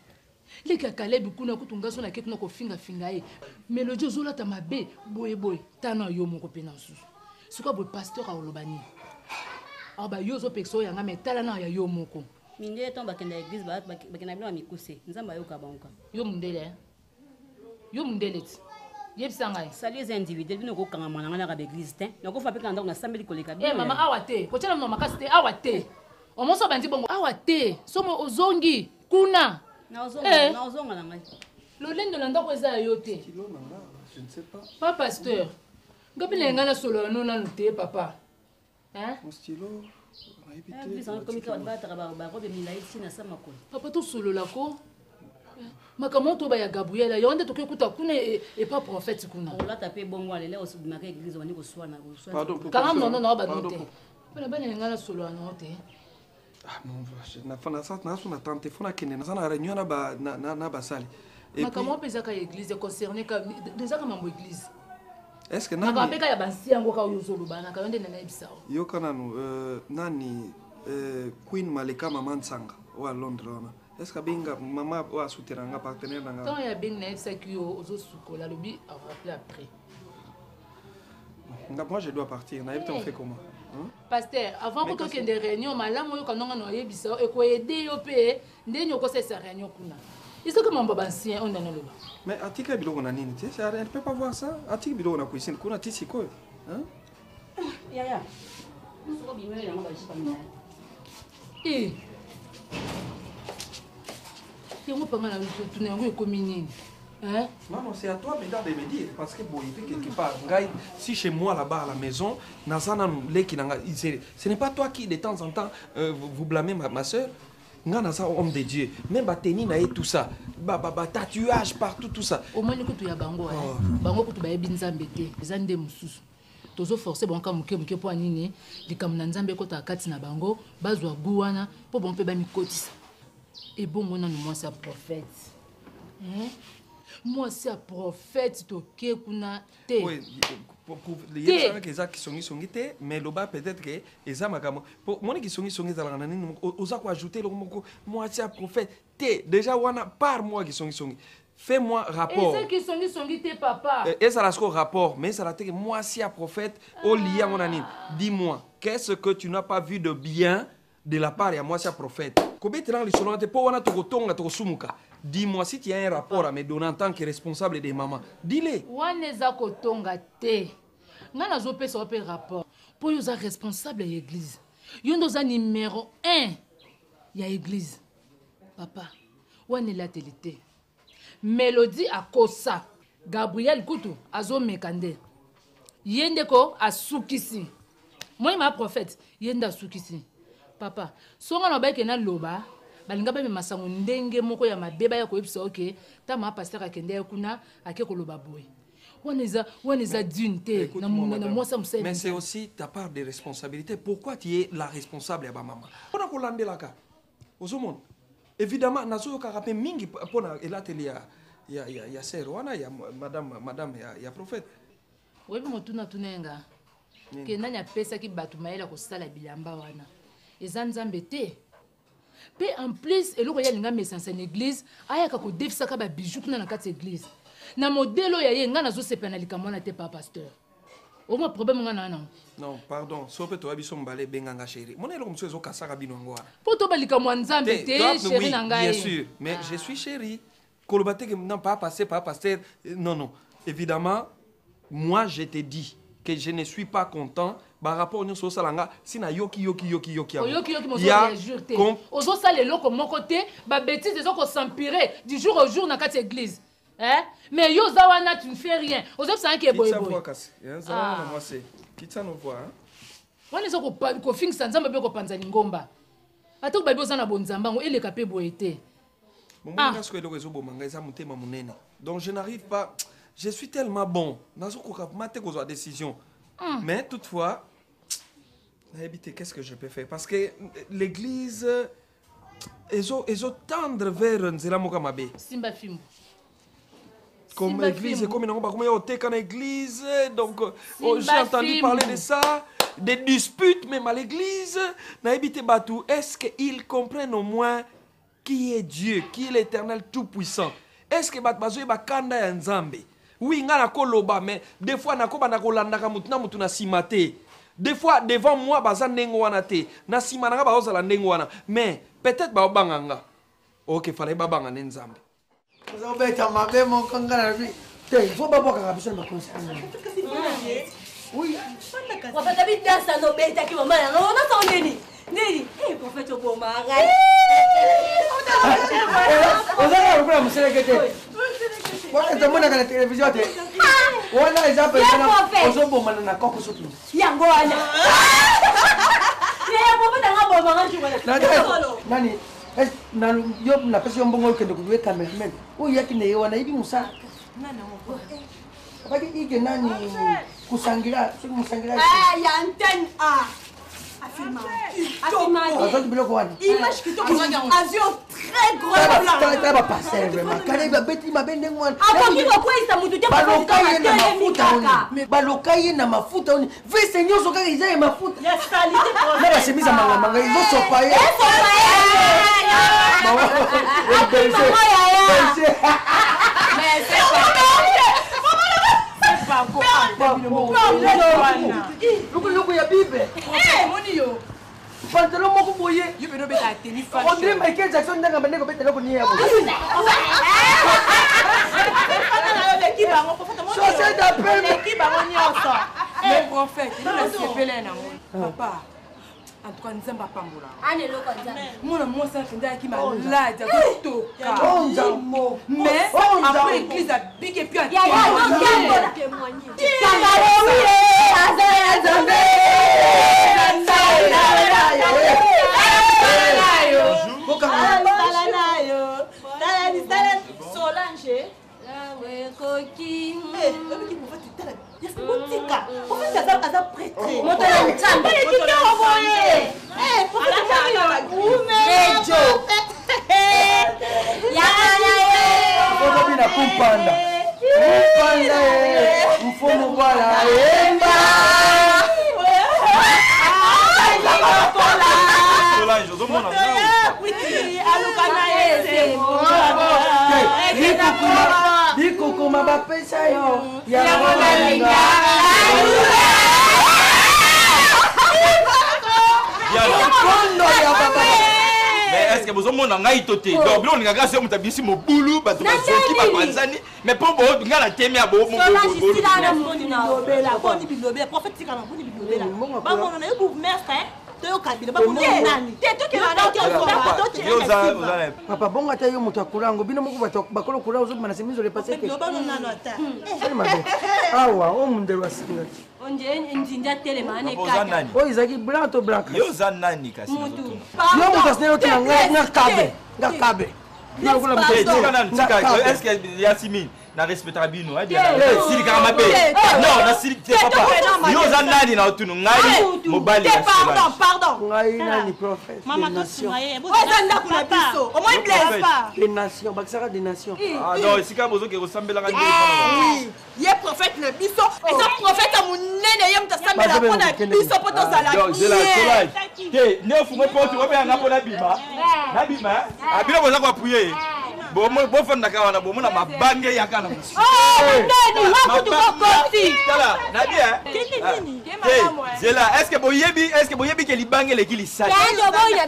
Leki ya Caleb kuna kutu nga so nake kuna kofingafinga ye. Melodie ozolata mabe boye boye, tano yo moko mpe na mosusu. Sikoyo boye pasteur akoloba nini? Awa yo ozopekisa oyo yanga mais tala na ya yo moko. Mindele ntango bakenda eglise bakenda bino ya mikuse, Nzambe ayoka bango ka. Yo mundele eh? Yo mundele ti. Yebisa ngai. Salut eza individuel bino kokangama na ngai naka ba eglise te. Nakofa pe kaka ndako nasambeli koleka bino. Eh mama awa te. Kotyela mama makasi te awa te. Omoso bandi bongo awa te. Somo ozongi kuna. Naozonga naozonga na ngai. Lolendo na ndako eza ya yo te. Je ne sais pas. Pa pasteur. Nga pe na ngai nasolola no nanu te papa. Hein? Mon stylo nayebi te. Église yango ekomi kaka balataka barobe milai ti na sa makolo. Papa tosolola ko. Makambo oyo toba ya Gabriel yango nde tokoki kuta kuna epa prophète kuna. Olata pe bongo alele obimaka église obandi koswana. Kanga nono na bano te. Mpona bana ngai nasolola nango te. Ah non, naso na tante fo nakende naza na réunion na basali. Makambo mpe ezaka ya église concerne ezaka mambo église. Est ce que makambo mpe kaka ya bansi yango kaka oyo ozoloba naka yo nde nayebisa yo. Yoka nanu nani Queen Maleka mama Nsanga oyo ya Londres wana. Est ce que abenga mama oyo asutela nga partenaire na nga? Ntango ya bengi nayebisaki yo ozosukola alobi arappele après. Nga moi je dois partir. Nayebi te on fait comment? Hein? Pasteur, avant ko tokende réunion malamu oyoka ndonga na oyebisa yo ekoyede yo mpe ndenge okosalisa réunion kuna. Ezoki mambo ya bancien oyo ndani oloba. Mais atika biloko na nini te? Elle ne peut pas voir ça. Atika biloko na cuisine kuna ti sikoyo. Hein? Yaya. Soko bimelo yango bajipa milai. Eh. Yango panga na tuna yango ekomi nini? Hein? Non, non, c'est à toi maintenant de me dire. Parce que bon, il fait quelque part. Ngai, si chez moi là-bas à la maison, nazana leki nanga, ce n'est pas toi qui de temps en temps vous, vous blâmez ma soeur. Nga naza homme de Dieu. Même ba tenue na ye tout ça. Ba ba ba tatouage partout tout ça. Omoni kutu ya bango hein. Oh. Bango kutu bayebi Nzambe te. Eza nde mususu. Tozo forcer bango ka muke muke po nini likambo na Nzambe ekota kati na bango bazwa goût wana po bango pe bamikotisa. Ebongo nanu mwasi ya prophète. Hein? Mwasi ya prophète toke kuna te. Oui, yebisaka eza kisongisongi te mais loba peut-être que eza makambo po moni kisongisongi ezalaka na nini oza koajoute eloko moko mwasi ya prophète te déjà wana par moi kisongisongi fais-moi rapport. Eza kisongisongi te papa. Ezala siko rapport mais ezala te que mwasi ya prophète olia yango na nini. Dis-moi qu'est-ce que tu n'as pas vu de bien de la part ya mwasi ya prophète. Kobetela lisolo te po wana tokotonga tokosumuka. Dis-moi si tu as un rapport à me donner en tant que responsable des mamans. Dis-le. Wana eza kotonga te. Nga nazopesa yo mpe rapport po yo oza responsable ya église. Yo nde oza numéro 1 ya église. Papa, wana elateli te. Melodie akosa. Gabriel kutu azomeka nde. Ye nde ko asukisi. Moi ma prophète, ye nde asukisi. Papa, songa na bayeke na loba, balinga bamema sango ndenge moko ya mabe baya koyebisa oke, ta ma pasteur akende ya kuna ake koloba boye. Wana eza wana eza dune te na na mwasa mosali. Mais c'est aussi ta part de responsabilité. Pourquoi tu es la responsable ya ba mama? Pona kolandelaka. Ozomona? Évidemment, nazoyokaka mpe mingi mpona elateli ya sœur wana ya madame ya prophète. Oyebi motuna tuna ye nga. Nini? Ke nani apesaki bato mayele ya kosala bilamba wana? Eza Nzambe te. Pe en plus eloko ye alinga mesansa na église, ayaka kodefisaka ba bijoux kuna na kati ya église. Na modèle oyo ya ye nga nazosepela na likambo wana te pa pasteur. Omwa problème nga na wana. Non, pardon, sope toya biso mbale benga nga chérie. Mona eloko mosusu ezokasaka bino yango wana. Po toba likambo ya Nzambe te, Toi, chérie oui, na ngai. Bien sûr, mais je suis chérie. Koloba te que non, pas passer, pas pasteur. Non, non. Évidemment, moi je te dis que je ne suis pas content par rapport nyonso osala nga si na yoki yoki yoki yoki yango. Oyoki yoki mozo Ya réagir te. com- Ozosala eloko moko te, ba bêtises ezo ko s'empirer du jour au jour na kati ya église. Eh? Mais yo oza wana tu ne fais rien. Ozobisanga ke boye Kitisa boye. voix kasi. Eh, zala Ah. na mwasi. Kitisa no voix. hein. Wana eza kofingisa Nzambe mpe kopanza lingomba. Ata babi oza na bonzambe yango eleka mpe boye te. Bomoni nga sikoyo eloko ezoboma ngai eza motema monene. Donc je n'arrive pas. Je suis tellement bon. Nazokoka vraiment te kozwa décision. Mais toutefois, nayebi te qu'est-ce que je peux faire parce que l'église ezo ezotendre vers nzela moko ya mabe. Simba fimbo. Comme Simba église, Fimbu. comme il y a au na église, donc oh, j'ai Simba entendu Fimbu. parler de ça, des disputes même à l'église. Naïbite Batou, est-ce qu'ils comprennent au moins qui est Dieu, qui est l'éternel tout-puissant? Est-ce que bato bazoyeba kanda ya Nzambe? Oui, nga nakoloba, mais des fois nakoba nakolandaka mutu na mutu na nsima te. Des fois devant moi baza ndenge wana te, na nsima na nga bazozala ndenge wana, mais peut-être baobanga nga. Ok, fallait babanga nde Nzambe. Ozobeta mabe moko nga na bi te il faut babwakaka biso na baconcert. Prophète abi dansa no obetaki mama yango onasao nini nini Eh, prophète obomaka ozaka lokola moseleke te wana tomonaka na televizio te wana eza mpenza prophète. ozobomana na koko soki yango wana yaya prophète anga bomaka nani yo napesi yo mbongo okende koye cameraman oyo yaki na ye wana yebi mosala abaki ige nani kusangira soki musangira ya antenne a azwaki biloko wana image kitoko azwi très gros plan tala bapaster vraiment kale babeti mabe ndenge wana akoki kokweyisa motu te baloka ye na atelemi mafuta kaka. oni baloka ye na mafuta oni vese nyonso kaka eza ya mafuta na basemisa mangamanga ezosopa ye loko ya bible pantalon moko boye ondire Michael Jackson ndenge abandi kobeta eloko ni ya boye. Chassez d'appel. oleki bango nyonso Mais prophète elo nasepele nango papa en tout cas nzambe apambola ana eloko nzambe mwana mwasi akende ayaki maladi azotoka Oh, Nzambe. mais Oh, Nzambe. après église abiki epuis Solange botika prophète aza prêtre Moto ya Nzambe. kitoko boye Okobi na kumpanda kumpanda ye mfumu bwala yemba Solange, ozomona aluka na ye likukuma bapesa yo yango nalinga. Kondo ya baba. Mais est ce que bozomona ngai to te donc bino olingaka se moto abisi mobulu bato bazoki bapanzani mais mpo bo ngai na temi ya bilobela boni bilobela prophète tika na boni bilobela bamona na yo bourgmestre toyoka bino bamona nani te tokenda Papa bongo ata yo moto akula yango bino moko bato bakolo kula ozobima na semizo lepase ke bilobano nano ata sali mabe awa oyo mundelo asingaki onje nzinzi atelema ane Papa, oza kaka nani? oyo ezalaki blanc to blanc yo oza nani kasi mutu yo moto asineli otina ngai nga kabe nga kabe Nga lokola moto Eh, tika nanu, nga tika. kabe. Est-ce que Yasmine na respectaka bino eh, Te. silikaka mabe Te. non nasili te Te, papa te, yo oza nani na otunu ngai mobali ya pardon pardon ngai nani prophète mama des nations. tosunga ye oyo eza ndako na biso omoi blaise des nations bakisaka des nations Ah non esika bozoke kosambelaka nde Oui, ye prophète na biso eza prophète ya monene ye moto asambela mpo na biso mpo tozala Donc, zela, bien Solange. te nde ofungo porte obeyanga mpo nabima nabima eh? Ah, bino boza koapuye bofandaka wana bomona mabange yaka na mosu tala nabi eh? zela est ce que boyebi est ce que boyebi ke libanga eleki lisasi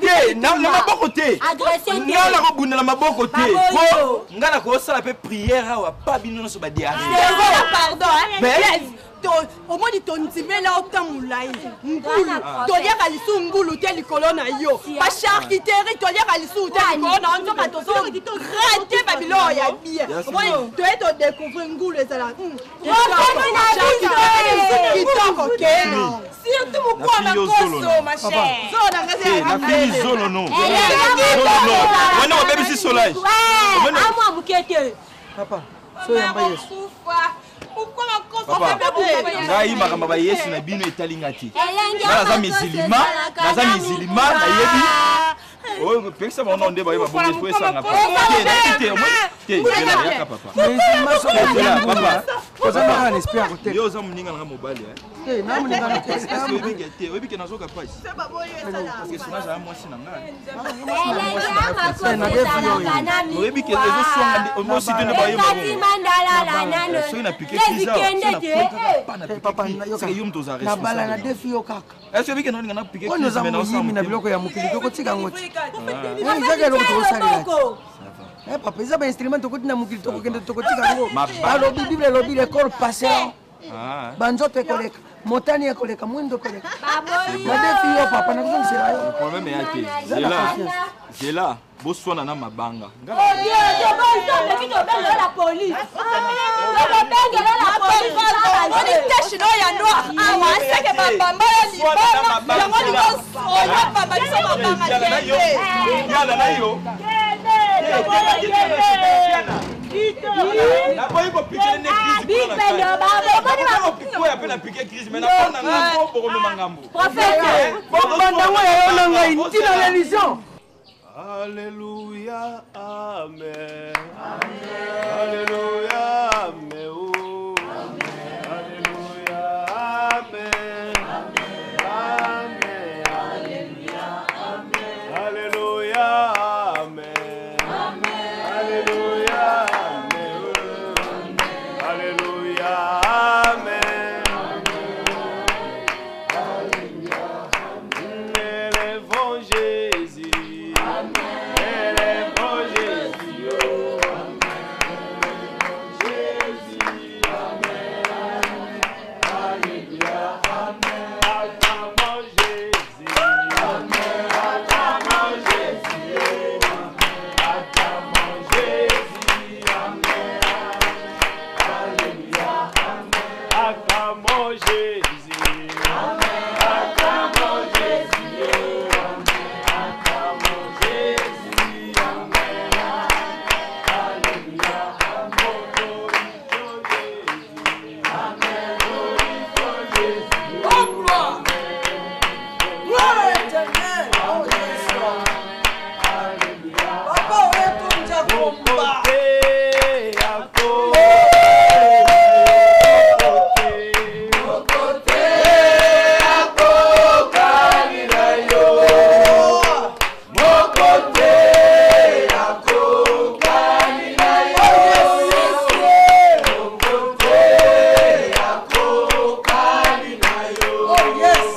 te na maboko te nga nakobunda na maboko te po nga nakosala mpe prière awa pa bino nyonso badiare pardon. Omoni tondimela ota molai ngulu, toliaka lisusu ngulu te likolo na yo, bacharcuterie toliaka lisusu te likolo na yo, nzoka tozorate babiloko ya bien. Omoni toye todécouvrir ngulu ezala kitoko ke surtout mokuwa makoso ma chère. Zolo na ngai. Nafini zolo no wana obebisi solage. Amwa moke te. Papa, so yamba Yesu. Papa, ngai makambo ba Yesu na bino etali nga te. Nga naza musulman, naza musulman, nayebi oyo pekisa bango nde bayeba bongo po esanga te, nayebi te omoni te. Zela, yaka papa. Zela papa. Oza na un esprit ya koteka. Yo oza moninga nanga mobali. Te, na moninga na te. Oyebi ke te, oyebi ke nazoka pasi parce que souvent azala mwasi na ngai. Oyebi ke ezoswanga nde omosi te nde bayeba bongo soki na pique crise yo moto oza nabala na defi yo kaka. Est-ce que oyebi ke naolinga na pique? Oyo oza moyimi na biloko ya mokili, tokotika yango te. Ezaka eloko tokosalela te, papa, eza bainstrument. Tokoti na mokili, tokokende, tokotika yango. Alobi Bible, elobi le corps passera, banzoto ekoleka, motani ekoleka, mwindo ekoleka. Nadefi yo papa, nakozongisela yo. Problème eya te, zela, zela, boswana na mabanga. Tache no ya noir awa aseke babamba yo libanga yango oyobamba biso mabanga. Yala na yo, naboyi kopikele nde crise mpe napike crise me napona ngambo, bokomema ngambo. Bobandango ya yo na ngai ntina religion. Alléluia, Amen. Alléluia, Amen. Oh. Alléluia, Amen. Amen. Alléluia, Amen. Alléluia, Amen. Oh. Alléluia, Amen. Élèvons Jésus. Élèvons Jésus. Oh. Jésus. Amen. Alléluia. Amen. Acclamons Jésus. Amen. Acclamons Jésus. Acclamons Jésus. Amen. Alléluia. Acclamons Jésus. Amen. Acclamons Jésus. Acclamons Jésus. Amen. Alléluia. Glorifions Jésus. Amen. Glorifions Jésus. Oh, gloire! Gloire à l'éternel! Oh, Jésus! Papa, oyetonja komba. Oh, yes!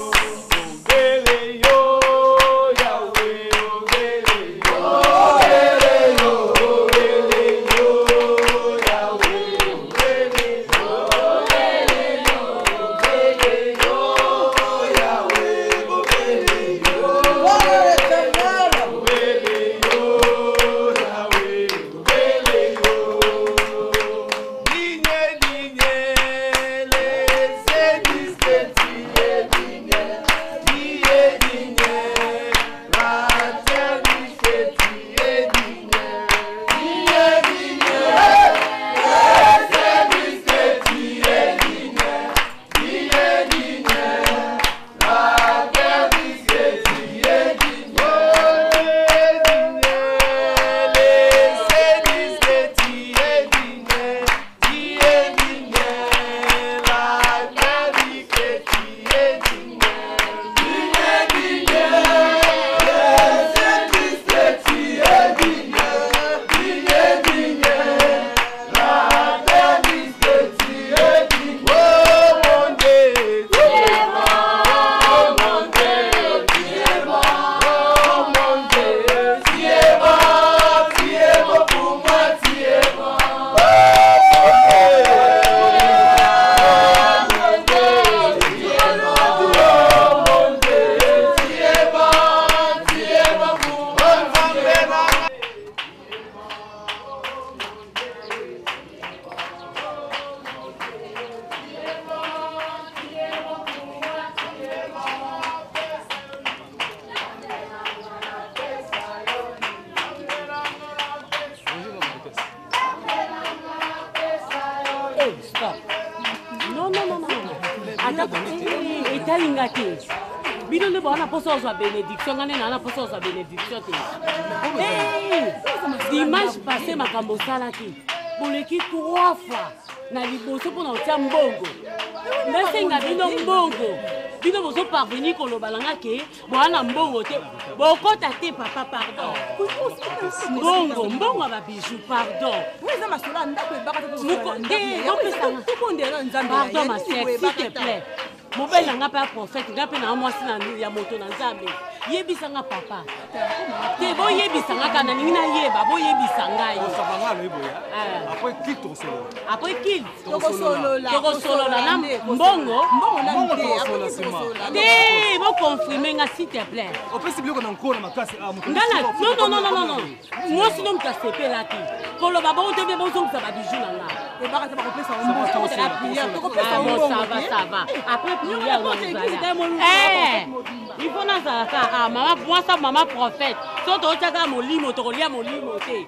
Etali nga te. Bino nde boza na mposa ozwa bénédiction, nga nde naa na mposa ozwa bénédiction te. Dimanche passé makambo osalaki boleki trois fois na liboso mpo na kotia mbongo. Nasenga bino mbongo, bino bozoparvenir koloba na nga ke boa na mbongo te, bokota te papa, pardon. Mbongo, mbongo ya babiju, pardon. Pardon ma sœur, s'il te plaît. Mobali na nga mpe ya prophète, nga mpe na mwasi ya moto na Nzambe. Yebisa nga papa te, boyebisa nga kaka, nalingi nayeba, boyebisa ngai. Après culte tokosolola na mbongo te, boconfirme nga s'il te plaît. Opesi biloko na nkona makasi. Nga na non non non non non, mwasi no moto asepelaki koloba bongo te, mpe bozongisa babiju na nga. Ça va, ça va, après prière il faut nazala kaka mama mwasa, mama prophète. So totiaka molimo, tokolia molimo te.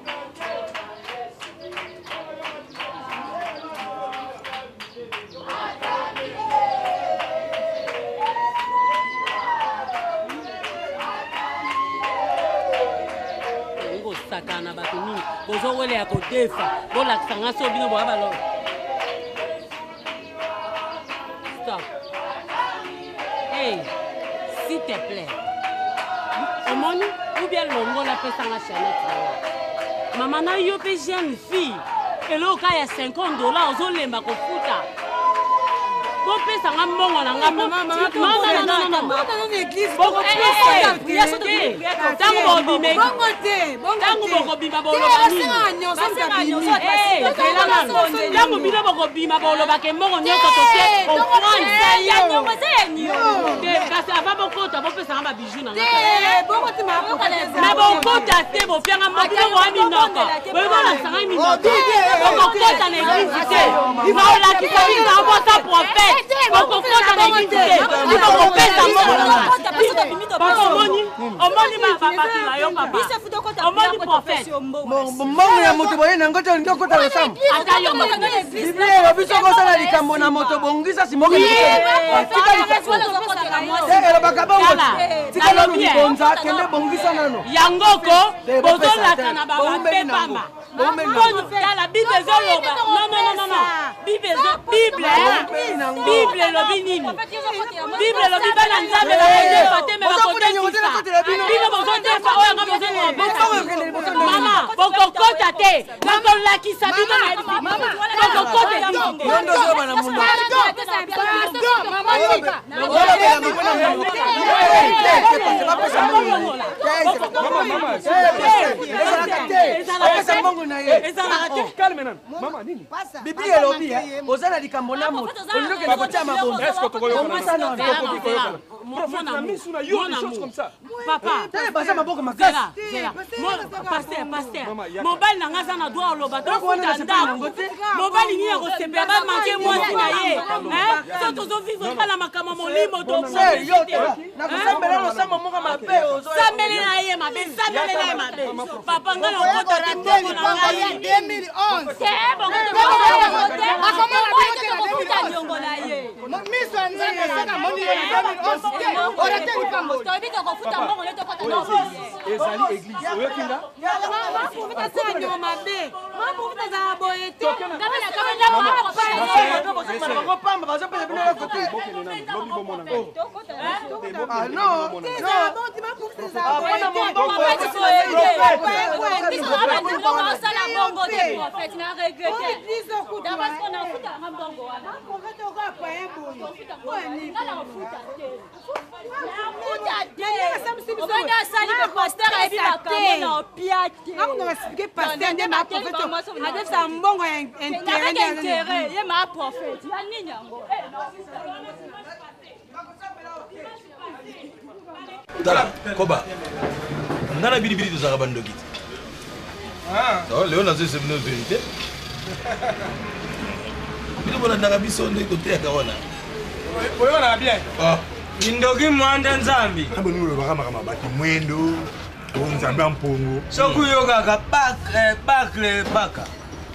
Kosakana na bato mingi bozowele ya kodefa, bolakisa nga so bino boya balo. Stop, hey, s'il te plaît. Omoni ou bien longola, apesanga chanet na mama na yo mpe jeune fille, eloko kaka ya 50 dollar ozolemba kofuta. Bopesanga mbongo na nga. Ntango bobima, ntango bokobima boloba nini? Ntango bino bokobima bolobaka mbongo nyonso totie offrande te, kasi ava bokota bopesanga babiju na nga. Me bokota te, bopianga bino boya minoko, boyi bolakisanga minoko. Bokokota na église te, baolakisa bino na bosa prophète. Bokokota na église te, bokopesa mbongo na nga. Papa, omoni, omoni bato na yo papa, omoni prophète. Mbongo ya moto boye nango te, olingi okota losambo. Ata yo moko. Biblia elobi soki osala likambo na moto, bongisa nsima. Elobaka bongo, tika nanu libonza, kende bongisa nano. Yango ko bozolaka na bamabe pamba. Tala, Bible ezoloba non non non non, Bible, Bible, Bible elobi nini? Bible elobi bana Nzambe bakodefa te, me bakodefisa. Bino bozodefa oyo nga bozongobeta. Mama, bokokota te, nakolakisa bino na bokokota. Yo nde ozoloba na munoko. Bapesa mbongo ezalaka mbongo na ye. Calme nanu mama, nini? Biblia elobi oza na likambo na moto, olingi okende kotia mabonza, bongisa nano. Prophète na misu na yo, des choses comme ça. Papa. Tele baza maboko makasi. Pasteur, pasteur, mobali na nga aza na droit oloba tofuta ndako. Mobali nini akosepela bamanke mwasi na ye? So tozovivre kaka na makambo molimo. Nakosambela losambo moko mabe. Sambele na ye mabe, sambele na ye mabe. Papa, nga na okota te, mbongo na ngai. Tokofuta niongo na ye. Miso ya Nzambe soki amoni yo na 2011 te, orate likambo. Toyebi tokofuta mbongo nde tokota. Ezali église, oyoki nga? Maprofete asala mabe, maprofete azala boye te. Bango pamba bazopesa bino eloko te. Lobi bomona ngai. Ah non. Osala mbongo te, prophète, na regrette parce que nafutaka mbongo wana. Nga nafuta te, nafuta te. Obanda asali mpe pasteur ayebi makambo na opia te. Expliquer pasteur nde maprofete adefisa mbongo ya avec intérêt. Ye maa prophète ya nini yango? Tala koba, nga na bilibili tozalaka bandoki te. Leo nazoyesa bino vérité, bino bolandaka biso nde toteyaka wana. Oyonaka bien kindoki mwanda Nzambi. Boningi olobaka makambo ya bato mwendo to Nzambe ya mpongo. Soki oyokaka bakle baka,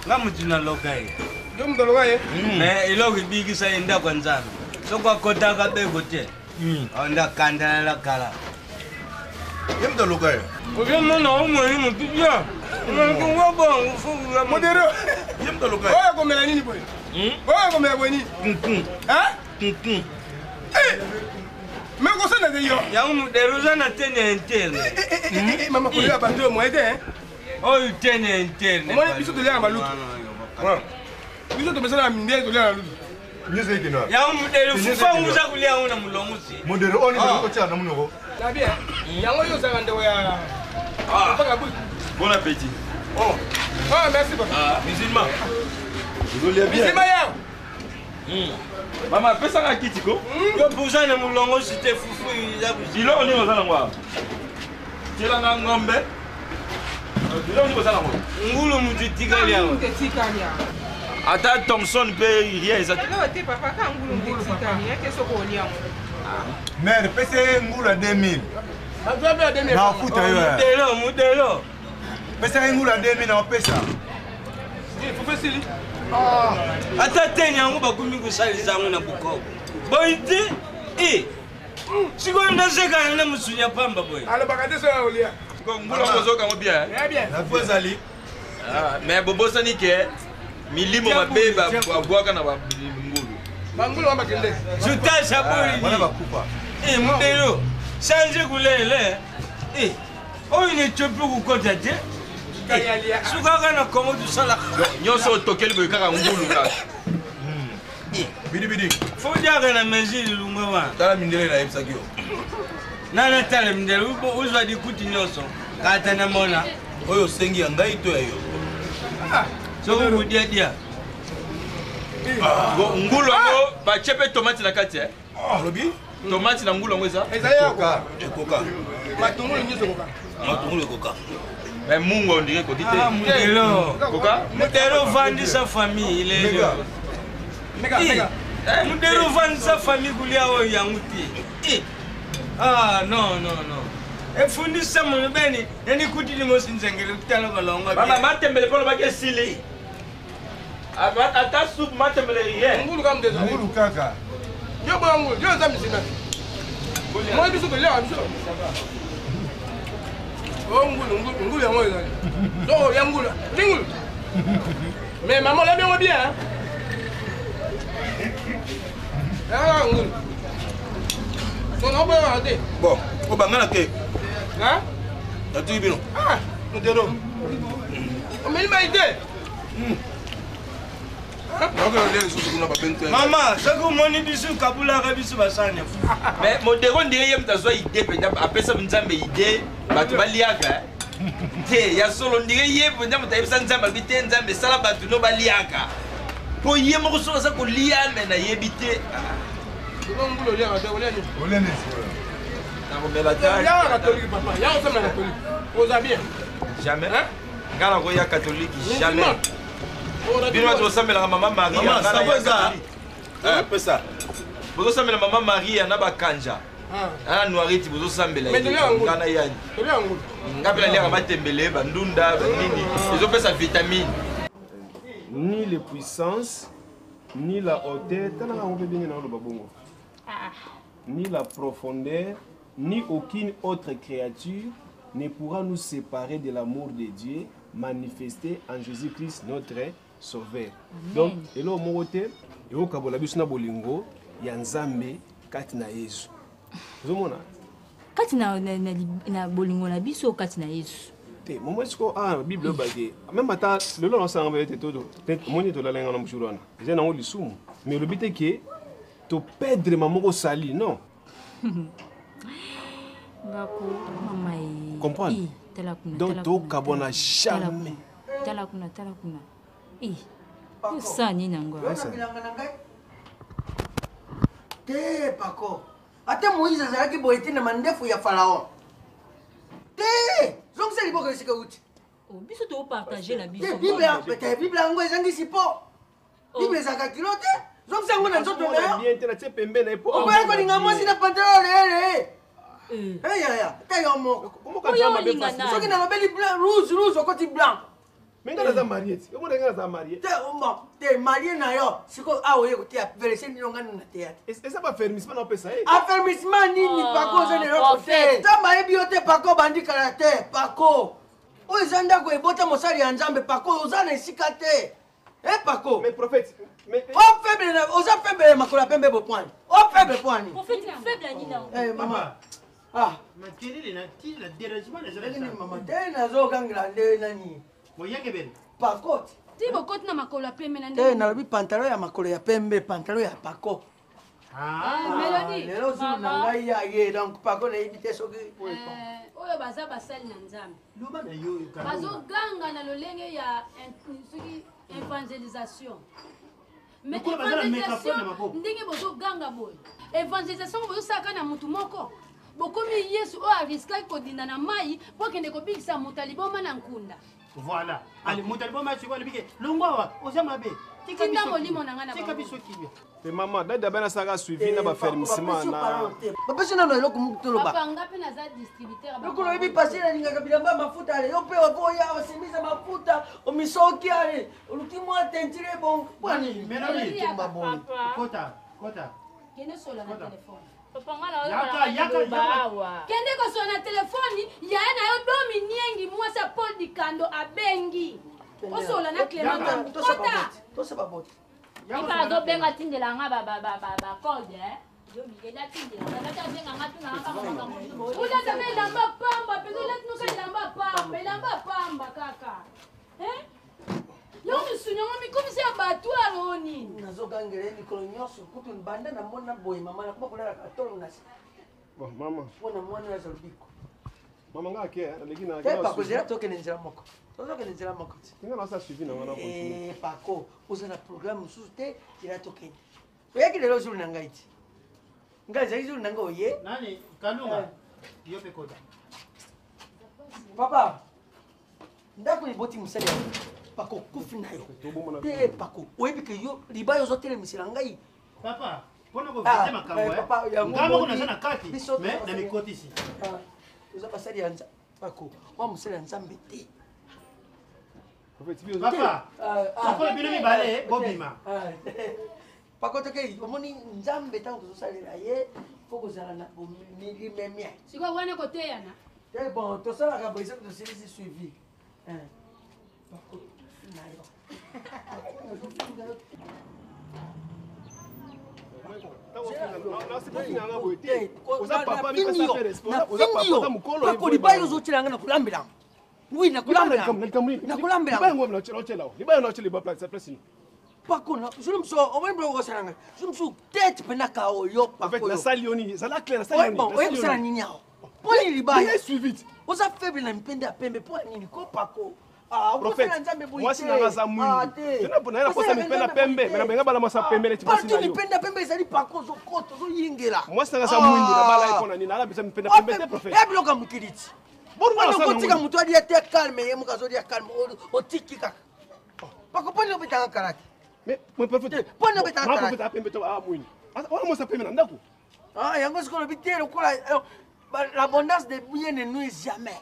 nga mutu naloka ye. Yo mutu aloka ye. Mais eloko ebikisa ye ndako ya Nzambe. Soki akotaka beko te. Onda kandana la kala. Ye moto aloka ye. Ozomona omoni motu bien. Ngo bongo fo Modero. Ye moto aloka ye. Oyo akomela nini boye? Oyo akomela boye nini? Kunkun. Hein? Kunkun. Eh! Mais kosala te yo. Yango modero oza na tene interne. Mama kolia bato oyo moye te hein? Oyo tene interne. Omoni biso toliaka balutu. Biso tomesana na mindele toliaka na lutu. Nyonso ekende wapi? Yango modero fufa nguza kulia yango na mulongo si. Modero oyo nini otia na monoko? Na bien. Yango yo ozalaka ndeko ya Papa Kabuki. Bon appétit. Oh. Ah, merci papa. Ah, musulman. Ozolia bien. Musulman yawo. Mama apesaka kiti ko. Yo buza na mulongo si te fufu eza Biloko nini oza nango awa? Tielanga ngombe. Biloko nini boza nango? Ngulu mutu etikali awa. Ngulu etikali awa. Ata Thomson mpe rien eza te. Eloko te papa, kaka ngulu mutu etikali, yake soki olia yango. Mère, pesa ye ngulu ya 2000. Nafuta yo. Mudelo, mudelo. Pesa ye ngulu ya 2000 na opesa. Fufu esili. Ata teni yango bakomi kosalisa yango na bokoko. Boyi te? E. Sikoyo ndasekana na mosuni ya pamba boye. Alobaka te soki olia. Ngulu yango ozoyoka yango bien. Eh bien. Fufu ezali. Ah, mais bobosani ke milimo mabe babwaka na bangulu. Bangulu wana bakende. Juta saboli. Wana bakufa. Eh, mudelo. Change kulele. Eh. Oyo na Ethiopie kokota te. Sukaka na Congo tosala. Nyonso otokeli boye kaka ngulu kaka. Bidibidi. Fo diaka na mesure lilunga wana. Tala mindele nayebisaki yo. Nana tala mindele uzwa likuti nyonso. Kata na mona. Oyo osengi ya ngai to ya yo? Soki kodiadia. Ngulu yango batie mpe tomate na kati eh? Olobi? Tomate na ngulu yango eza? Ezali yako. Ekoka. Matungulu nyonso ekoka. Matungulu ekoka. Mais mungu on dirait ekoki te. Ah, mudelo. Koka? Mudelo ovandisa famille lelo. Meka, meka. Mudelo ovandisa famille kulia oyo yango te. Eh. Ah non non non. Efundisa mono beni nani kuti limosi nzengele kutala balongo. Mama matembele mpo lobaki esili. Ata soupe matembele rien. Ngulu kaka mdezo. Ngulu kaka. Yo boya ngulu, yo oza misina. Moi biso toliaka biso. Oh ngulu, ngulu, ngulu yango ezali. Donc olia ngulu. Oli ngulu. Mais maman olabi yango bien hein. Ah ngulu. So na oboyaka te. Bon, obangana te. Hein? Natiki bino. Ah, motero. Omeli mai te. Nakokende lisusu kuna babengi. Mama, soki omoni biso kabulaka biso basani. Mais modero ndenge ye moto azwa idée mpenza apesa nzambe idée bato baliaka te ya solo ndenge ye mpenza moto ayebisa nzambe alobi te nzambe esala bato no baliaka mpo ye moko soki aza kolia me nayebi te. Soko ngulu oliaka te, olia nini? Olia nini? Nakomela te. Yaka catholique papa, yaka osambela catholique. Oza bien. Jamais. Nga nakoya catholique jamais. Bino bato bosambelaka mama Maria. Mama, nga na savo ya eza. catholique. Eh, pesa. Bozosambela mama Maria na bakanja. Ana noiriti bozosambela Mais ye. tolia ngulu. Nga na yani. Tolia ngulu. Nga mpe naliaka matembele bandunda banini ezopesa vitamine. Ni les puissances, ni la hauteur, tala yango mpe ndenge naoloba bongo. Ni la profondeur, ni aucune autre créature ne pourra nous séparer de l'amour de Dieu manifesté en Jésus-Christ notre Sauveur. Donc, eloko moko te ekokabola biso na bolingo ya Nzambe kati na Yesu. Ozomona? Kati na, na, na, na bolingo na biso kati na Yesu. Te, momo siko ah Bible oyebake même ata lelo naosanga mpe te toto omoni tolala nga na mosusu wana eza nango lisumu mais olobi te ke topedre moko osali non. Ngako mama e. Comprendre? Eh, tala kuna. Donc tala kuna, tokabwana tala jamais. kuna, Tala kuna, tala kuna. Eh. Osala nini yango? awa? Bilanga na ngai te pako ata Moïse azalaki boye te na mandefu ya Faraon te. Zongisa liboko esika uti. Oh, biso topartage na biso. Te, Bible te, Bible yango ezangi sipo. Bible ezalaka kilo te. Zongisa yango na nzoto na yo. Bien te, natie pembeni na ye po Okoya kolinga mwasi na pantalon leyele. Eyaya, te yo moko. Oyo olinga nani? Soki nalobeli blanc, rouge rouge, okoti blanc. Mais nga naza marié ti. Omona nga naza marié. Te bon, te marié na yo. Siko awa oye koteya verset nini nga na teya te. Eza ba fermissement na opesa ye. Affermissement nini Pako oza na eloko te. Nzambe ayebi yo te Pako obandi kala te Pako. Oyo eza ndako ebota mosali ya Nzambe Pako oza na esika te. Eh Pako. Mais prophète, mais o faible na oza faible ya makolo ya pembe bopwani. O faible pwani. Prophète faible ya nini yango? Eh mama. Ah. Makelele na ti na dérangement na Ndenge nini mama te nazokangela nde nani. Moyengebene. Pako te. Ti bokoti na makolo ya pembe na Te nalobi pantalon ya makolo ya pembe, pantalon ya Pako. Ah, Mélodie. Lelo zulu na ngai ya ye donc Pako nayebi te soki Eh, oyo baza basali na Nzambe. Loba na yo Bazoganga na lolenge ya soki évangélisation. Mais Lokola baza na évangélisation microphone na maboko. ndenge bozoganga boye. Évangélisation bozosalaka na mutu moko. Bokomi Yesu oyo ariskaki kodinda na mai mpo akende kobikisa moto ya liboma na nkunda. Voilà. Ale moto aliboma sikoyo alobi ke longwa awa oza mabe. Tika Tinda biso molimo kimia. na ngai na Tika bango. biso kimia. Te mama, dada bana saka suivi na ba fermissement na. Bapesi nano eloko moko toloba. Papa nga mpe naza distributeur ya ba- Lokola oyebi pasi nalingaka bilamba ya mafuta ale yo mpe wakoya osimisa mafuta omisoki ale oluki mwa tentire ebongo mpo nini Melodie. Tumba boye. Kota, kota. Kende sola na telefone. Papa nga na Yaka, yaka, yaka. Kende kosola na telefone yaya na yo Domi Niengi mwasi ya Paul Dikando abengi. Osola na Clement Yaka, Ngambu. tosa Kota. babote, tosa babote. Ipa azobenga atindela nga bacode Olataka elamba pamba mpenza olati noka elamba pamba elamba pamba kaka. Eh? Yo misuni yango mikomisi ya bato alo nini? Nazogangela ye mikolo nyonso kutu banda namona boye mama nakoma kolalaka tolo na se Bon, mama. mpo na mwana oyo aza lobiko. Mama nga ake, naleki na. Te Pako zela tokende nzela moko tozokende nzela moko te. Nga na sa suivi na nga na continue. Eh, Pako oza na programme mosusu te zela tokende oyaki lelo zulu na ngai ti ngai ezalaki zulu na ngai oye Nani? Kalunga. Yo pe kota. Papa ndako eboti mosali ya Pako kufi na yo te Pako oyebi ke yo libaya ozotelemisela ngai Papa, mpona Ah, kovite makambo eh, papa, yango nga moko moni, naza na kati biso mais toza na mikotisi. Ah, toza basali ya nzambe Pako wa mosali ya nzambe te Papa, lokola bino mibale bobima. Pako tokei omoni nzambe ntango tozosalela ye fo kozala na limemia Sikoyo wana koteyana. te bon tosalaka boye soki tosilisi suivi Eh, Pako na yo Pako libaya ozotyela nga na kolambela wi nakolambela nakolambela Libaya na otshela place place ni. Pako na zulu mosusu omoni biloko okosala ngai zulu mosusu tete mpena ka oyo En fait, nasali yo nini? Zala clair, nasali yo nini? Bon, Nasali yo oyebisala nini? nini awa mpo nini libaya Bien suivi. oza faible na mipende ya pembe mpo ya nini ko Pako Ah, Prophète, okosala nzambe boye mwasi te. na nga aza Ah, mwindu. te. Tena na ye nakosa Osala mipende ya nzambe pembe, boye mais na te. benga bala mwasi ya pembe neti mwasi na Partout yo. mipende ya pembe ezali Pako ozokota ozoyingela Mwasi na nga aza mwindu na bala ye mpo na nini? Ala bisa mipende ya pembe te prophète. ya biloko ya mokili ti Bongo wana nasala okotika yango. moto alia te calme ye moko azolia calme otiki kaka Pako mpo nini obetaka kala te Mais mon prophète, mpo nini obetaka Ma kala prophète apembe to ah mwindu. Wana mwasi ya pembe na ndako. Ah, yango sikoyo olobi te lokola alors, l'abondance de bien ne nuit jamais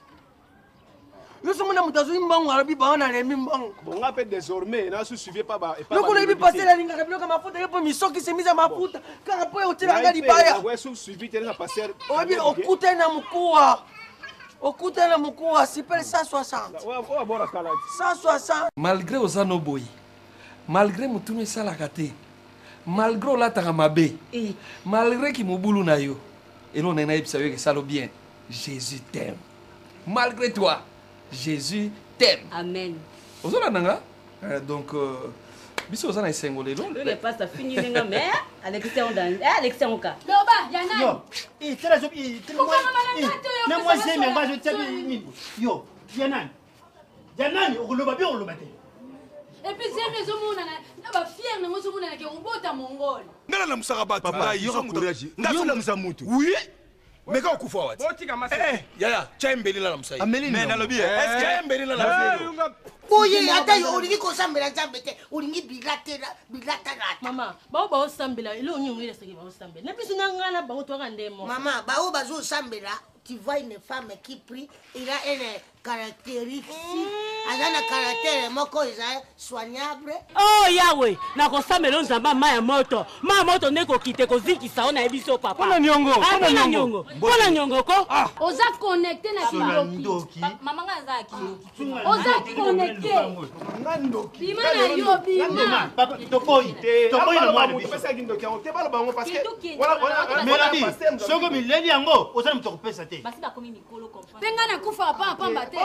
yo so mona moto azwi mbongo alobi bango nalembi mbongo Bon, nga pe désormais na su suivi pa ba. lokola oyebi pasele alingaka biloko ya mafuta ye mpo misoki semisa mafuta kaka mpo otielanga libaya Ouais, su suivi te na pasteur. oyebi okutani na mokuwa okutani na mokuwa sipele 160 Oyo abora kala. 160 Malgré oza no boye, malgré motunu esalaka te, malgré olataka mabe, malgré kimobulu na yo, eloko ndenge nayebisa yo ekesalo bien, Jésus t'aime. Malgré toi, Jésus t'aime. Amen. Ozolanda nga? Donc biso oza na esengo lelo. Le pasteur fini nga mais alexi yango dan eh alexi yango ka. Loba ya nani? Yo, eh, tala zo, eh, tala mwa, eh, na mwa zemi yango azotia nini? Yo, ya nani? Ya nani okoloba bien okoloba te. Et puis zemi ezomonana na bafiere nango ezomonana ke obota mongole. Nga nalamusaka bato. Papa, yoka courage. Nga Yo mutu. Oui. Meka okufa wati. Eh, yaya, tya mbeli nalamusa ye. Ameli Mais nini? nalobi ye, est-ce que tya mbeli nalamusa ye? Boye ata yo olingi kosambela nzambe te olingi bilatela bilatalata. Mama, bao baosambela eloko nini ongelesaki baosambela na biso na ngai na bango twaka nde moko. Mama, bao bazosambela, tu vois une femme qui prie, il a une caractéristique, aza na caractère moko eza soignable. Oh yawe, nakosambela yo Nzambe ya mai ya moto, mai ya moto nde kokita ekozikisa yo, nayebi so papa. Mpona niongo, Ah, mpona mpona niongo. niongo, mpona niongo ko. Oza connecté na kindoki. Mama nga aza ya kindoki. Oza connecté. Bima na yo, bima. Toboyi toboyi na mwana biso. Mélodie, Melodi, soki mileli yango oza na moto akopesa te. Basi bakomi mikolo comprendre. Mpe ngai nakufa pamba pamba te.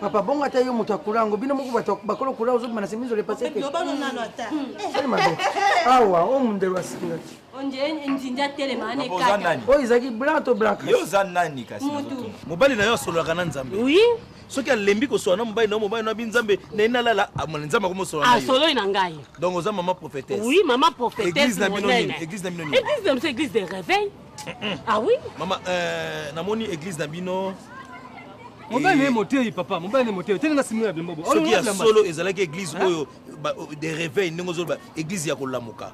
Papa, bongo ata yo moto akula yango, bino moko bato bakolo kula ozobima na semizo lepase te. Lobano nano ata. Sali mabe awa o mundelo asingaki. Onje nzinzi atelema ane Papa, oza kaka. nani? Oyo ezalaki blanc to blanc? Yo oza nani kasi? Mutu. Nazotuna. Mobali na yo asololaka na Nzambe? Oui. Soki alembi kosola na mobali na yo, mobali na yo abi Nzambe na ye nalala, amona Nzambe akomosola na yo. Asololi na ngai. Donc oza mama prophétesse? Oui, mama prophétesse. Église na bino nini? Monene. Église na bino nini? Église na biso église de réveil. Ah oui. Mama, namoni église na bino. Mobali na ye motei, papa, mobali na ye motei tele na simo ya bilombo. Soki ya solo ezalaki église oyo de réveil ndenge ozoloba, église ya kolamuka,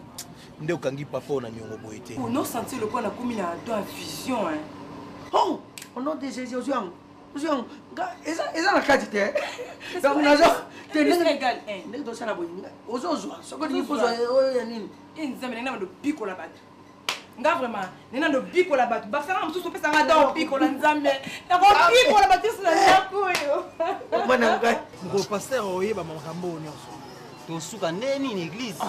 nde okangi papa oyo na niongo boye te. No sentir lokola nakomi na don ya vision, hein. Oh, au nom de Jésus, ozwi yango, ozwi yango. Eza na kati te. Donc nazo te ndenge tosala boye, ozozwa soki olingi kozwa oyo ya nini. E Nzambe, ndenge na bando pikola bato, nga vraiment ndenge na ndobikola bato, basanga mosusu opesanga don opikola. Nzambe, nakopikola bato nyonso na ndako oyo. Mwana ngai. Mokolo pasteur oyeba makambo oyo nyonso, tosuka nde nini église?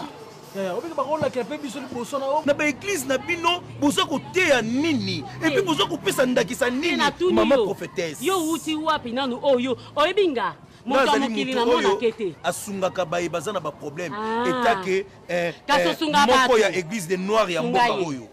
Yaya, obiki bakolakela mpe biso liboso na yo. Na baeglize na bino boza koteya nini? Et puis boza kopesa ndakisa nini? Natuni Mama yo. prophétesse. Yo wuti wapi nanu oyo? Oyebi nga moto ya Azali mokili motu namonake oyo te. asungaka baye baza na baproblème Ah. etake Kasi osunga moko bato. ya église de noir ya Sunga mboka ye. oyo.